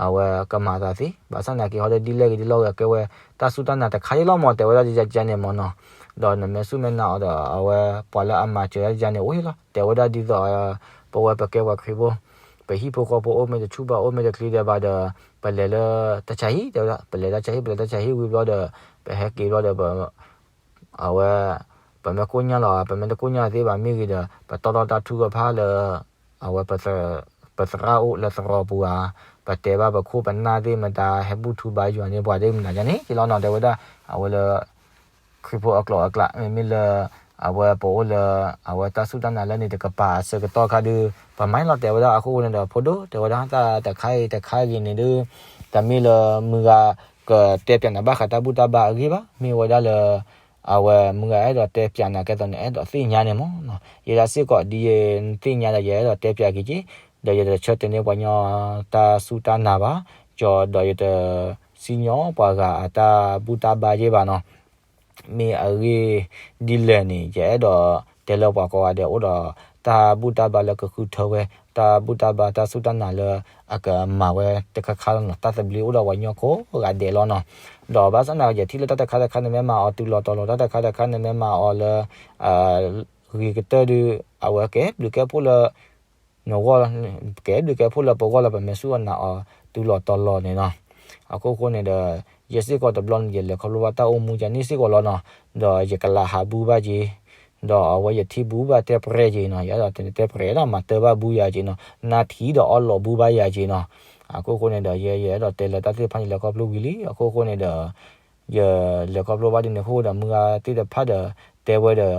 အဝဲကမၤသးသ့ ဘၣ်ဆၣ်နာ်က့ၤဟီဒ်လဲၣ်ဂ့ၤဒ်လီၢ်ဂီၤကဲဝဲ တၢ်စူၢ်တၢ်နာ်တခါအံၤလီၤမး တဲဝဲဒၣ်ယကန့ၣ်မးနီၤ ဒီးနမ့ၢ်စူၢ်မ့ၢ်နာ်အီၤဒီး အဝဲပှၤလၢအမၤစၢၤယၤန့ၣ်အိၣ်လီၤ တဲဝဲဒၣ်ဒ်သိး ပဝဲပကဲပှၤခရံာ်ဖိ ပဟံၣ်ဖိဃီဖိအိၣ်မ့ၢ်တဆူၣ်ဘၣ်အိၣ်မ့ၢ်တချံဒဲးဘၣ်ဒီး ပလဲၤလၢတၢ်ဆါဟံၣ် တဲဝဲဒၣ် ပလဲၤတၢ်ဆါဟံၣ် ပလဲၤတၢ်ဆါဟံၣ်ဝံၤဘျီဒီး ပဟဲက့ၤဘျီဒီး အဝဲ ပမ့ၢ်ကိၢ်ညါလီၤ ပမ့ၢ်တကိၢ်ညါသ့ဘၣ်မ့ၢ်ဂ့ၤဒီး ပတီၢ်ထီၣ်တၢ်ထုကဖၣ်လၢ အဝဲ ပသရၣ်အိၣ်လၢသရိာ်ပူၤဧါ ပတဲဘၣ်ပခိၣ်ပနၢ်သ့ၣ်မတၤ ဟဲဘူၣ်ထူဘါယွၤန့ၢ်ပှၤသ့ၣ်မတၤယါန့ၣ် က့ၤလီၤနီၤ တဲဝဲဒၣ် အဝဲလၢ ခရံာ်ဖိအကျိာ်အကျါ မ့မ့ၢ်လၢ အဝဲပအိၣ်လၢ အဝဲတၢ်စူၢ်တၢ်နာ်လၢန့ၣ်တကပၤအဆၢကတီၢ်ခါဒုး ပမၤလီၤတဲဝဲဒၣ်အခိၣ်ဃိန့ၣ်ဒီး ဖိဒိၣ်တဲဝဲဒၣ်တၢ်တခါအံၤတခါဂ့ၤန့ၣ်ဒုး တမ့ၢ်လၢမုၢ်ဂၤကတဲပၠးနၤဘၣ်ဃးတၢ်ဘူၣ်တၢ်ဘါအဂ့ၢ်ဘၣ် မ့ၢ်ဝဲဒၣ်လၢ အဝဲမုၢ်ဂၤအဲၣ်ဒိးတဲပၠးနၤကဲသိးနအဲၣ်ဒိးသ့ၣ်ညါန့ၣ်မးနီၤ ယဲဒၣ်စ့ၢ်ကီးဒ်ယသ့ၣ်ညါဒီး ယအဲၣ်ဒိးတဲပၠးက့ၤက့ၤ ဒီးယတဆၢတဲာ်န့ၢ်ပှၤညီတၢ်စူၢ်တၢ်နာ်ဘၣ် ကၠီဒီးယတစံၣ်ညီၣ်ပှၤဂၤအတၢ်ဘူၣ်တၢ်ဘါယ့ၢ်ဘၣ်နီၤ မ့ၢ်အဂ့ၢ်ဒ်လဲၣ်န့ၣ် ယအဲၣ်ဒိးတဲလၢပှၤကိးဂၤဒဲးအိၣ်ဒီး တၢ်ဘူၣ်တၢ်ဘါလၢကဃုထၢဝဲ တၢ်ဘူၣ်တၢ်ဘါတၢ်စူၢ်တၢ်နာ်လၢအကမၤဝဲတခါခါလီၤနီၤ တၢ်သဘျ့အိၣ်ဒီးပှၤကညီကိးဂၤဒဲးလီၤနီၤ ဒီးဘၣ်ဆၣ်နာ်က့ၤယထံၣ်လၢတၢ်တခါတခါနမ့ၢ်မၤအီၤတုၤလီၤတီၤလီၤ တၢ်တခါတခါနမ့ၢ်မၤအီၤလၢ ဂ့ၤကတၢၢ်ဒုး အဝဲကဲဘျုးကဲဖှိၣ်လၢ နဂီၢ် ကဲဘျုးကဲဖှိၣ်လၢပဂီၢ်လၢပမ့ၢ်စူၢ်အနာ်အီၤတုၤလီၤတီၤလီၤန့ၣ်နီၤ အခိၣ်ဃိန့ၣ်ဒီး ယဲစ့ၢ်ကီးတဘျီန့ၣ် ယလဲၤခီဖျိဘၣ်တၢ်အိၣ်မူယၤန့ၣ်စ့ၢ်ကီးလီၤနီၤ ဒီးယကလးဟးဘူၣ်ဘၣ်က့ၤ ဒီးအဝဲယထံၣ်ဘူၣ်ဘၣ်တဲပြဲက့ၤနီၤ ယအဲၣ်ဒိးတဲတဲပြဲဒီးမၤတၢ်ဘၣ်ဘူၣ်ယၤက့ၤနီၤ နၢ်ထံဒီးအီၣ်လိးဘူၣ်ဘၣ်ယၤက့ၤနီၤ အခိၣ်ဃိန့ၣ်ဒီး ယဲယအဲၣ်ဒိးတဲလၢတၢ်သ့ၣ်တဖၣ်န့ၣ် လဲၤခီဖျိဝံၤလံ အခိၣ်ဃိန့ၣ်ဒီး ယလဲၤခီဖျိဘၣ်ဒ်န့ၣ်အဃိဒီး မုၢ်ဂၤသ့ၣ်တဖၣ်ဒီး တဲဝဲဒီး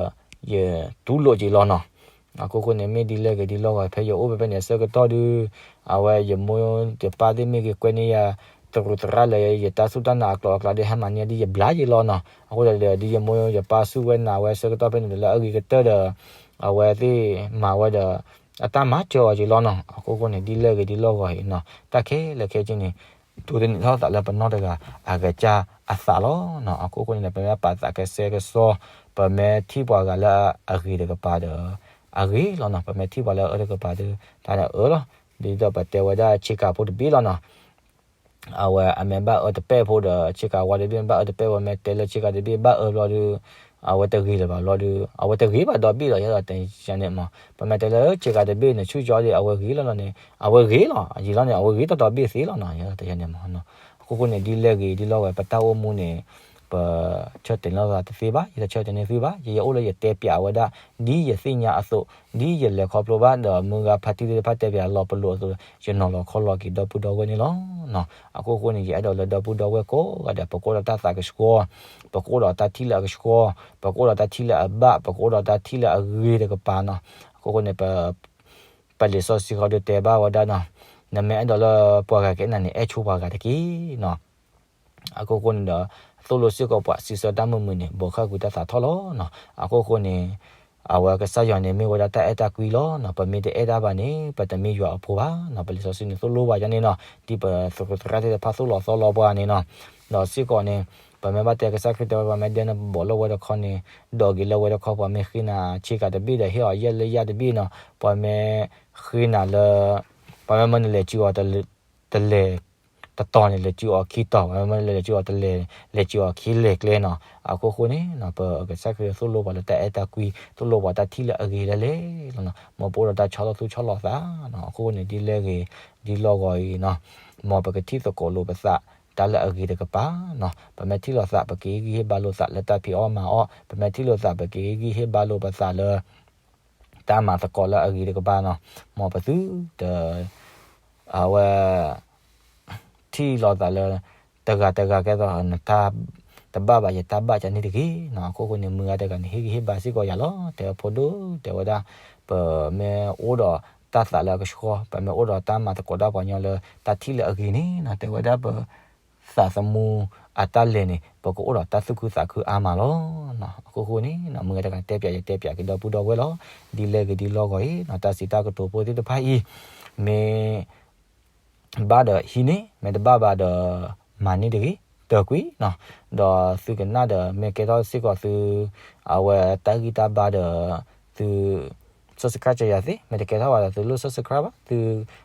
ယတူၢ်လိာ်က့ၤလီၤနီၤ အခိၣ်ဃိန့ၣ် မ့ၢ်ဒ်လဲၣ်ဂ့ၤဒ်လဲၣ်ဂ့ၤ ဖဲယအိၣ်ဖဲဖဲန့ၣ်အဆၢကတီၢ်ဒုး အဝဲယမိၢ်ယပၢ်သ့ၣ်မ့ၢ်ဂ့ၤကွဲန့ၢ်ယၤ သရူးသရၣ်လၢယတၢ်စူၢ်တၢ်နာ်အကျိၤအကျဲဒုး ဟဲမၤန့ၢ်ဒ်ယဘျါယ့ၤလီၤနီၤ အဃိဒီး ဒ်ယမိၢ်ယပၢ်စူၢ်ဝဲနာ်ဝဲအဆၢကတီၢ်ဖဲန့ၣ်ဒီး လၢအဂ့ၤကတၢၢ်ဒီး အဝဲသ့ၣ်မၤဝဲဒီး အတၢ်မၤစၢၤအီၤက့ၤလီၤနီၤ အခိၣ်ဃိန့ၣ် ဒ်လဲၣ်ဂ့ၤဒ်လဲၣ်ဂ့ၤအံၤနီၤ တၢ်ခဲလၢာ်ခဲဆ့န့ၣ် ဒိးသန့ၤထီၣ်သးလၢပနီၢ်တဂၤအကစၢ်အသးလီၤနီၤ အခိၣ်ဃိန့ၣ်ဒီး ပမ့ၢ်ပာ်သးကဆှဲကဆှီ ပမ့ၢ်ထံၣ်ပှၤဂၤလၢအဂ့ၤတကပၤဒီး အဂ့ၤလီၤနီၤ ပမ့ၢ်ထံၣ်ပှၤလၢအအၢတကပၤဒီး တၢ်န့ၣ်အၢလီၤ ဒ်သိးပတဲဝဲဒၣ်ဆ့ကၤဖိတဘ့ၣ်လီၤနီၤ အဝဲအမ့ၢ်ဘၣ်အၢတပဲာ်ဖိဒီး ဆ့ကၤဝါတဘ့ၣ်ဘၣ်အၢတပဲာ် ပမ့ၢ်တဲလၢဆ့ကၤတဘ့ၣ်ဘၣ်အၢဘျီဒီး အဝဲတဂ့ၤလၢၤဘၣ်ဘျီဒီး အဝဲတဂ့ၤဘၣ်ဒီဘ့ၣ်လီၤ ယဲဒၣ်တယါန့ၣ်မး ပမ့ၢ်တဲလၢဆ့ကၤတဘ့ၣ်န့ၣ် ဆူၣ်ကၠီဒီး အဝဲဂ့ၤလီၤလီၤန့ၣ် အဝဲဂ့ၤလီၤ ယံာ်လီၤန့ၣ် အဝဲဂ့ၤတီတီဘ့ၣ်သ့လီၤနီၤ ယဲဒၣ်တယါန့ၣ်မး အခိၣ်ဃိန့ၣ် ဒ်လဲၣ်ဂ့ၤဒ်လဲၣ်ဂ့ၤ ပတၢ်အိၣ်မူန့ၣ် ပဆၢတဲာ်န့ၢ်သးတသ့ဘၣ် ယတဆၢတဲာ်န့ၢ်သုဘၣ် ယအိၣ်လၢယတဲပၠးဝဲဒၣ် ဒ်ယသ့ၣ်ညါအသိး ဒ်ယလဲၤခီဖျိဘၣ်ဒီးမုၢ်ဂၤဖါတံၢ်သ့ၣ်တဖၣ်တဲပၠးလီၤပလိာ်အသိး ယနီၤလီၤခီလီၤက့ၤဒီပုၢ်ဒီဝဲၢ်န့ၣ်လီၤ အခိၣ်ဃိန့ၣ် ယအဲၣ်ဒိးလၢဒီပုၢ်ဒီဝဲၢ်ကိးဂၤဒဲး ပကအိၣ်ဒီးတၢ်သးကဆှီ ပကအိၣ်ဒီးတၢ်ထံၣ်လၢအကဆှီ ပကအိၣ်ဒီးတၢ်ထံၣ်လၢအဘၣ် ပကအိၣ်ဒီးတၢ်ထံၣ်လၢအဂ့ၤတကပၤနီၤ အခိၣ်ဃိန့ၣ် ပလံာ်စီဆှံဃီဒုးတဲဘၣ်ဝဲဒၣ်နီၤ နမ့ၢ်အဲၣ်ဒိးလၢပှၤဂၤကအဲၣ်နၤန့ၣ် အဲၣ်ဆိပှၤဂၤတက့ၢ်နီၤ အခိၣ်ဃိန့ၣ်ဒီး သိၣ်လိစ့ၢ်ကီးပှၤစံးဆၢတၢ်မုာ်မုာ်န့ၣ် ဘိးဃၣ်ကွံာ်တၢ်သးထီၣ်လီၤနီၤ အခိၣ်ဃိန့ၣ် အဝဲကစၢ်ယွၤန့ၣ်မ့ၢ်ဝဲဒၣ်တၢ်အဲၣ်တၢ်ကွံလီၤနီၤ ပမ့ၢ်တအဲၣ်တၢ်ဘၣ်န့ၣ် ပတမ့ၢ်ယွၤအဖိဘၣ်နီၤ ပလံာ်စီဆှံန့ၣ်သိၣ်လိပှၤယါန့ၣ်နီၤ ဒ်ပသရူးသရၣ်သ့ၣ်တဖၣ်သိၣ်လီၤသီလီၤပှၤန့ၣ်နီၤ ဒီးစ့ၢ်ကီးန့ၣ် ပမ့ၢ်ဘၣ်တဲကစၢ်ခရံာ်တဲဝဲ ပှၤမ့ၢ်ဒဲနဘီၣ်လၢဝဲတခီန့ၣ်, ဒိးက့ၤလၢဝဲတခီ, ပှၤမ့ၢ်ဃ့နၤဆ့ကၤတဘ့ၣ်ဒီး ဟ့ၣ်အီၤယဲၢ်လၢယၢ်တဘ့ၣ်နီၤ, ပှၤမ့ၢ်ဃ့နၤလၢ, ပှၤမ့ၢ်မၢနလဲၤစုအီၤတလဲၤတတီၤန့ၣ် လဲၤစုအီၤခံတီၤ, ပှၤမ့ၢ်မၢနလဲၤစုအီၤတလဲၤ, လဲၤစုအီၤခံလဲၤကျဲနီၤ. အခိၣ်ဃိန့ၣ် ပကစၢ်ခရံာ်သိၣ်လိပှၤလၢတၢ်အဲၣ်တၢ်ကွံ, သိၣ်လိပှၤတၢ်ထံၣ်လၢအဂ့ၤလၢလဲၣ်လီၤနီၤ. မ်ပအိၣ်ဒီးတၢ်ဆီၣ်လီၤသူၣ်ဆီၣ်လီၤသးနီၤ. အခိၣ်ဃိန့ၣ် ဒ်လဲၣ်ဂ့ၤဒ်လီၢ်ဂီၤအံၤနီၤ, မ်ပကထံၣ်သကိးလိာ်ပသး တၢ်လၢအဂ့ၤတကပၤနီၤ. ပမ့ၢ်ထံၣ်လိာ်သး ပကဟ့ၣ်ဂံၢ်ဟ့ၣ်ဘါလိာ်သးလၢတၢ်ဖံးအီၣ်မၤအီၣ်, ပမ့ၢ်ထံၣ်လိာ်သး ပကဟ့ၣ်ဂံၢ်ဟ့ၣ်ဘါလိာ်ပသးလၢ တၢ်မၤသကိးလၢအဂ့ၤတကပၤနီၤ. မ်ပသုတ အဝဲ ထံၣ်လိာ်သးလၢ တဂၤတဂၤကဲသိး နတၢ်တဘၣ်ဘၣ် ယတၢ်ဘၣ်ကန့ၣ်တဂ့ၤနီၤ. အခိၣ်ဃိန့ၣ် မုၢ်ဂၤတဂၤန့ၣ် ဟ့ၣ်ဂံၢ်ဟ့ၣ်ဘါစ့ၢ်ကီးယၤလီၤ. တဲအဖိဒိၣ် တဲဝဲဒၣ် ပမ့ၢ်အိၣ်ဒီးတၢ်သးလၢအကဆှီ, ပမ့ၢ်အိၣ်ဒီးတၢ်မၤသကိးတၢ်ပှၤကညီလၢတၢ်ထံၣ်လၢအဂ့ၤန့ၣ်နီၤ, တဲဝဲဒၣ်ပ သးသမူအတၢ်လဲၤန့ၣ် ပကအိၣ်ဒီးတၢ်သူၣ်ခုသးခုအါမးလီၤ. အခိၣ်ဃိန့ၣ် မုၢ်ဂၤတဂၤတဲပၠး ယတဲပၠးက့ၤဒီပုၢ်ဒီဝဲၢ်လီၤ. ဒ်လဲၣ်ဂ့ၤဒ်လီၢ်ဂီၤအံၤနီၤ, တၢ်စံးတၢ်ကတိၤဖိသ့ၣ်တဖၣ်အံၤ မ့ၢ် ဘၣ်ဒီးဟံးန့ၢ်, မ့ၢ်တဘၣ်ဘၣ်ဒီး မၤန့ၢ်တဂ့ၤ, တၢၢ်ကွံာ်နီၤ. ဒီးသုကနၣ်ဒီး မ့ၢ်ကဲထီၣ်စ့ၢ်ကီးသု အဝဲတၢ်ဂံၢ်တၢ်ဘါဒီး သု subscribe ကယၤသ့, မ့ၢ်တကဲထီၣ်ဘၣ်ဒီး သုလိၣ် subscribe ဘၣ်, သု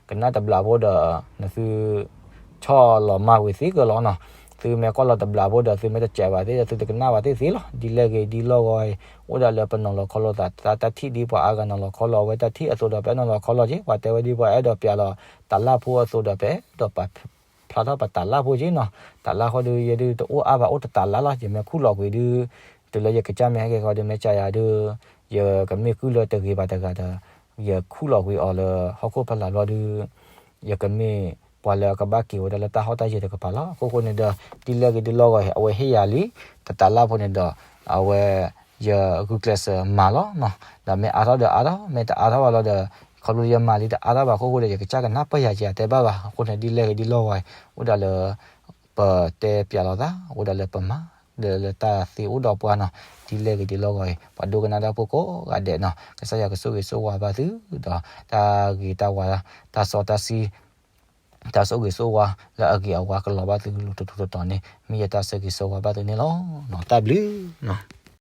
ကနၣ်တဘျီဖိဒီး နသု ဆီၣ်လီၤမၢ်ဝံၤသ့ကလီၤနီၤ. သုမ့ၢ်ကွၢ်လီၤတဘျီဖိဒီး သုမ့ၢ်တစဲးဘၣ်သ့ဒီး သုတကနၣ်ဘၣ်သ့ၣ်သ့လီၤ. ဒ်လဲၣ်ဂ့ၤဒ်လီၢ်ဂီၤအံၤ အိၣ်ဒၣ်လၢပနီၤလီၤခီလိာ်သး, တၢ်ထံၣ်ဒ်ပှၤအါဂၤနီၤလီၤခီလိာ်, အဝဲတၢ်ထံၣ်အသိးဒီး ပအဲၣ်နီၤလီၤခီလိာ်က့ၤ, ပှၤတဲဝဲဒ်ပှၤအဲၣ်ဒိးပၠးလီၤ တၤလၢ်ဖိအသိးဒီး ပအဲၣ်ဒိးပာ်ဖျါထီၣ်ပတၤလၢ်ဖိက့ၤနီၤ. တၤလၢ်ဃီဒုး ယဲဒုးတအိၣ်အါဘၣ် အိၣ်တတၤလၢ်လီၤ. ယမ့ၢ်ခူၣ်လီၤကွံာ်ဒုး တုၤလၢယကစၢ်မ့ၢ်ဟဲက့ၤဃီဒုး မ့ၢ်ကယၤဒုး ယကမ့ၢ်ကုၢ်လၢတဂ့ၤဘၣ်တဂၤဒီး ယခူၣ်လီၤကွံာ်အီၤလၢဟီၣ်ခိၣ်ဖီလာ်ဘျီဒုး ယကမ့ၢ်ပှၤလၢအကဘၣ်က့ၤဝဲဒၣ်လၢတၢ်ဟီၣ်တၢ်ယၢၤတကပၤလီၤ. အခိၣ်ဃိန့ၣ်ဒီး ဒ်လဲၣ်ဂ့ၤဒ်လီၢ်ဂီၤအံၤ အဝဲဟ့ၣ်ယၤလံ တတၤလၢ်ဖိန့ၣ်ဒီး အဝဲ ယဂုာ်ကျဲးစၢးမၤလီၤနီၤ. ဒီးမ့ၢ်အါထီၣ်ဒီးအါထီၣ်, မ့ၢ်တအါထီၣ်ဘၣ်လီၤဒီး ခီဖျိယမၤလံတအါထီၣ်ဘၣ်အခိၣ်ဃိဒီး ယကစၢ်ကနၢ်ပၢၢ်ယၤကယၤတဲဘၣ်ဘၣ်. အဃိန့ၣ် ဒ်လဲၣ်ဂ့ၤဒ်လီၢ်ဂီၤအံၤ အိၣ်ဒၣ်လၢ ပတဲပၠးလိာ်သး, အိၣ်ဒၣ်လၢပမၤ ဒီးလၢတၢ်သ့အိၣ်ဒီးပှၤနီၤ. ဒ်လဲၣ်ဂ့ၤဒ်လီၢ်ဂီၤအံၤ ပှၤဒိကနၣ်တၢ်ဖိကိးဂၤဒဲးနီၤ, ကစၢ်ယွၤကဆိၣ်ဂ့ၤဆိၣ်ဝါဘၣ်သု ဒီးတၢ်ဂ့ၤတၢ်ဝါ တၢ်စီတၢ်ဆှံ တၢ်ဆိၣ်ဂ့ၤဆိၣ်ဝါလၢအဂ့ၤအဝါကလီၤဘၣ်သုလိၤတထူၣ်တတီၤန့ၣ် မ့ၢ်ယတၢ်ဆိၣ်ဂ့ၤဆိၣ်ဝါဘၣ်သုန့ၣ်လီၤ. တၢ်ဘျုးနီၤ.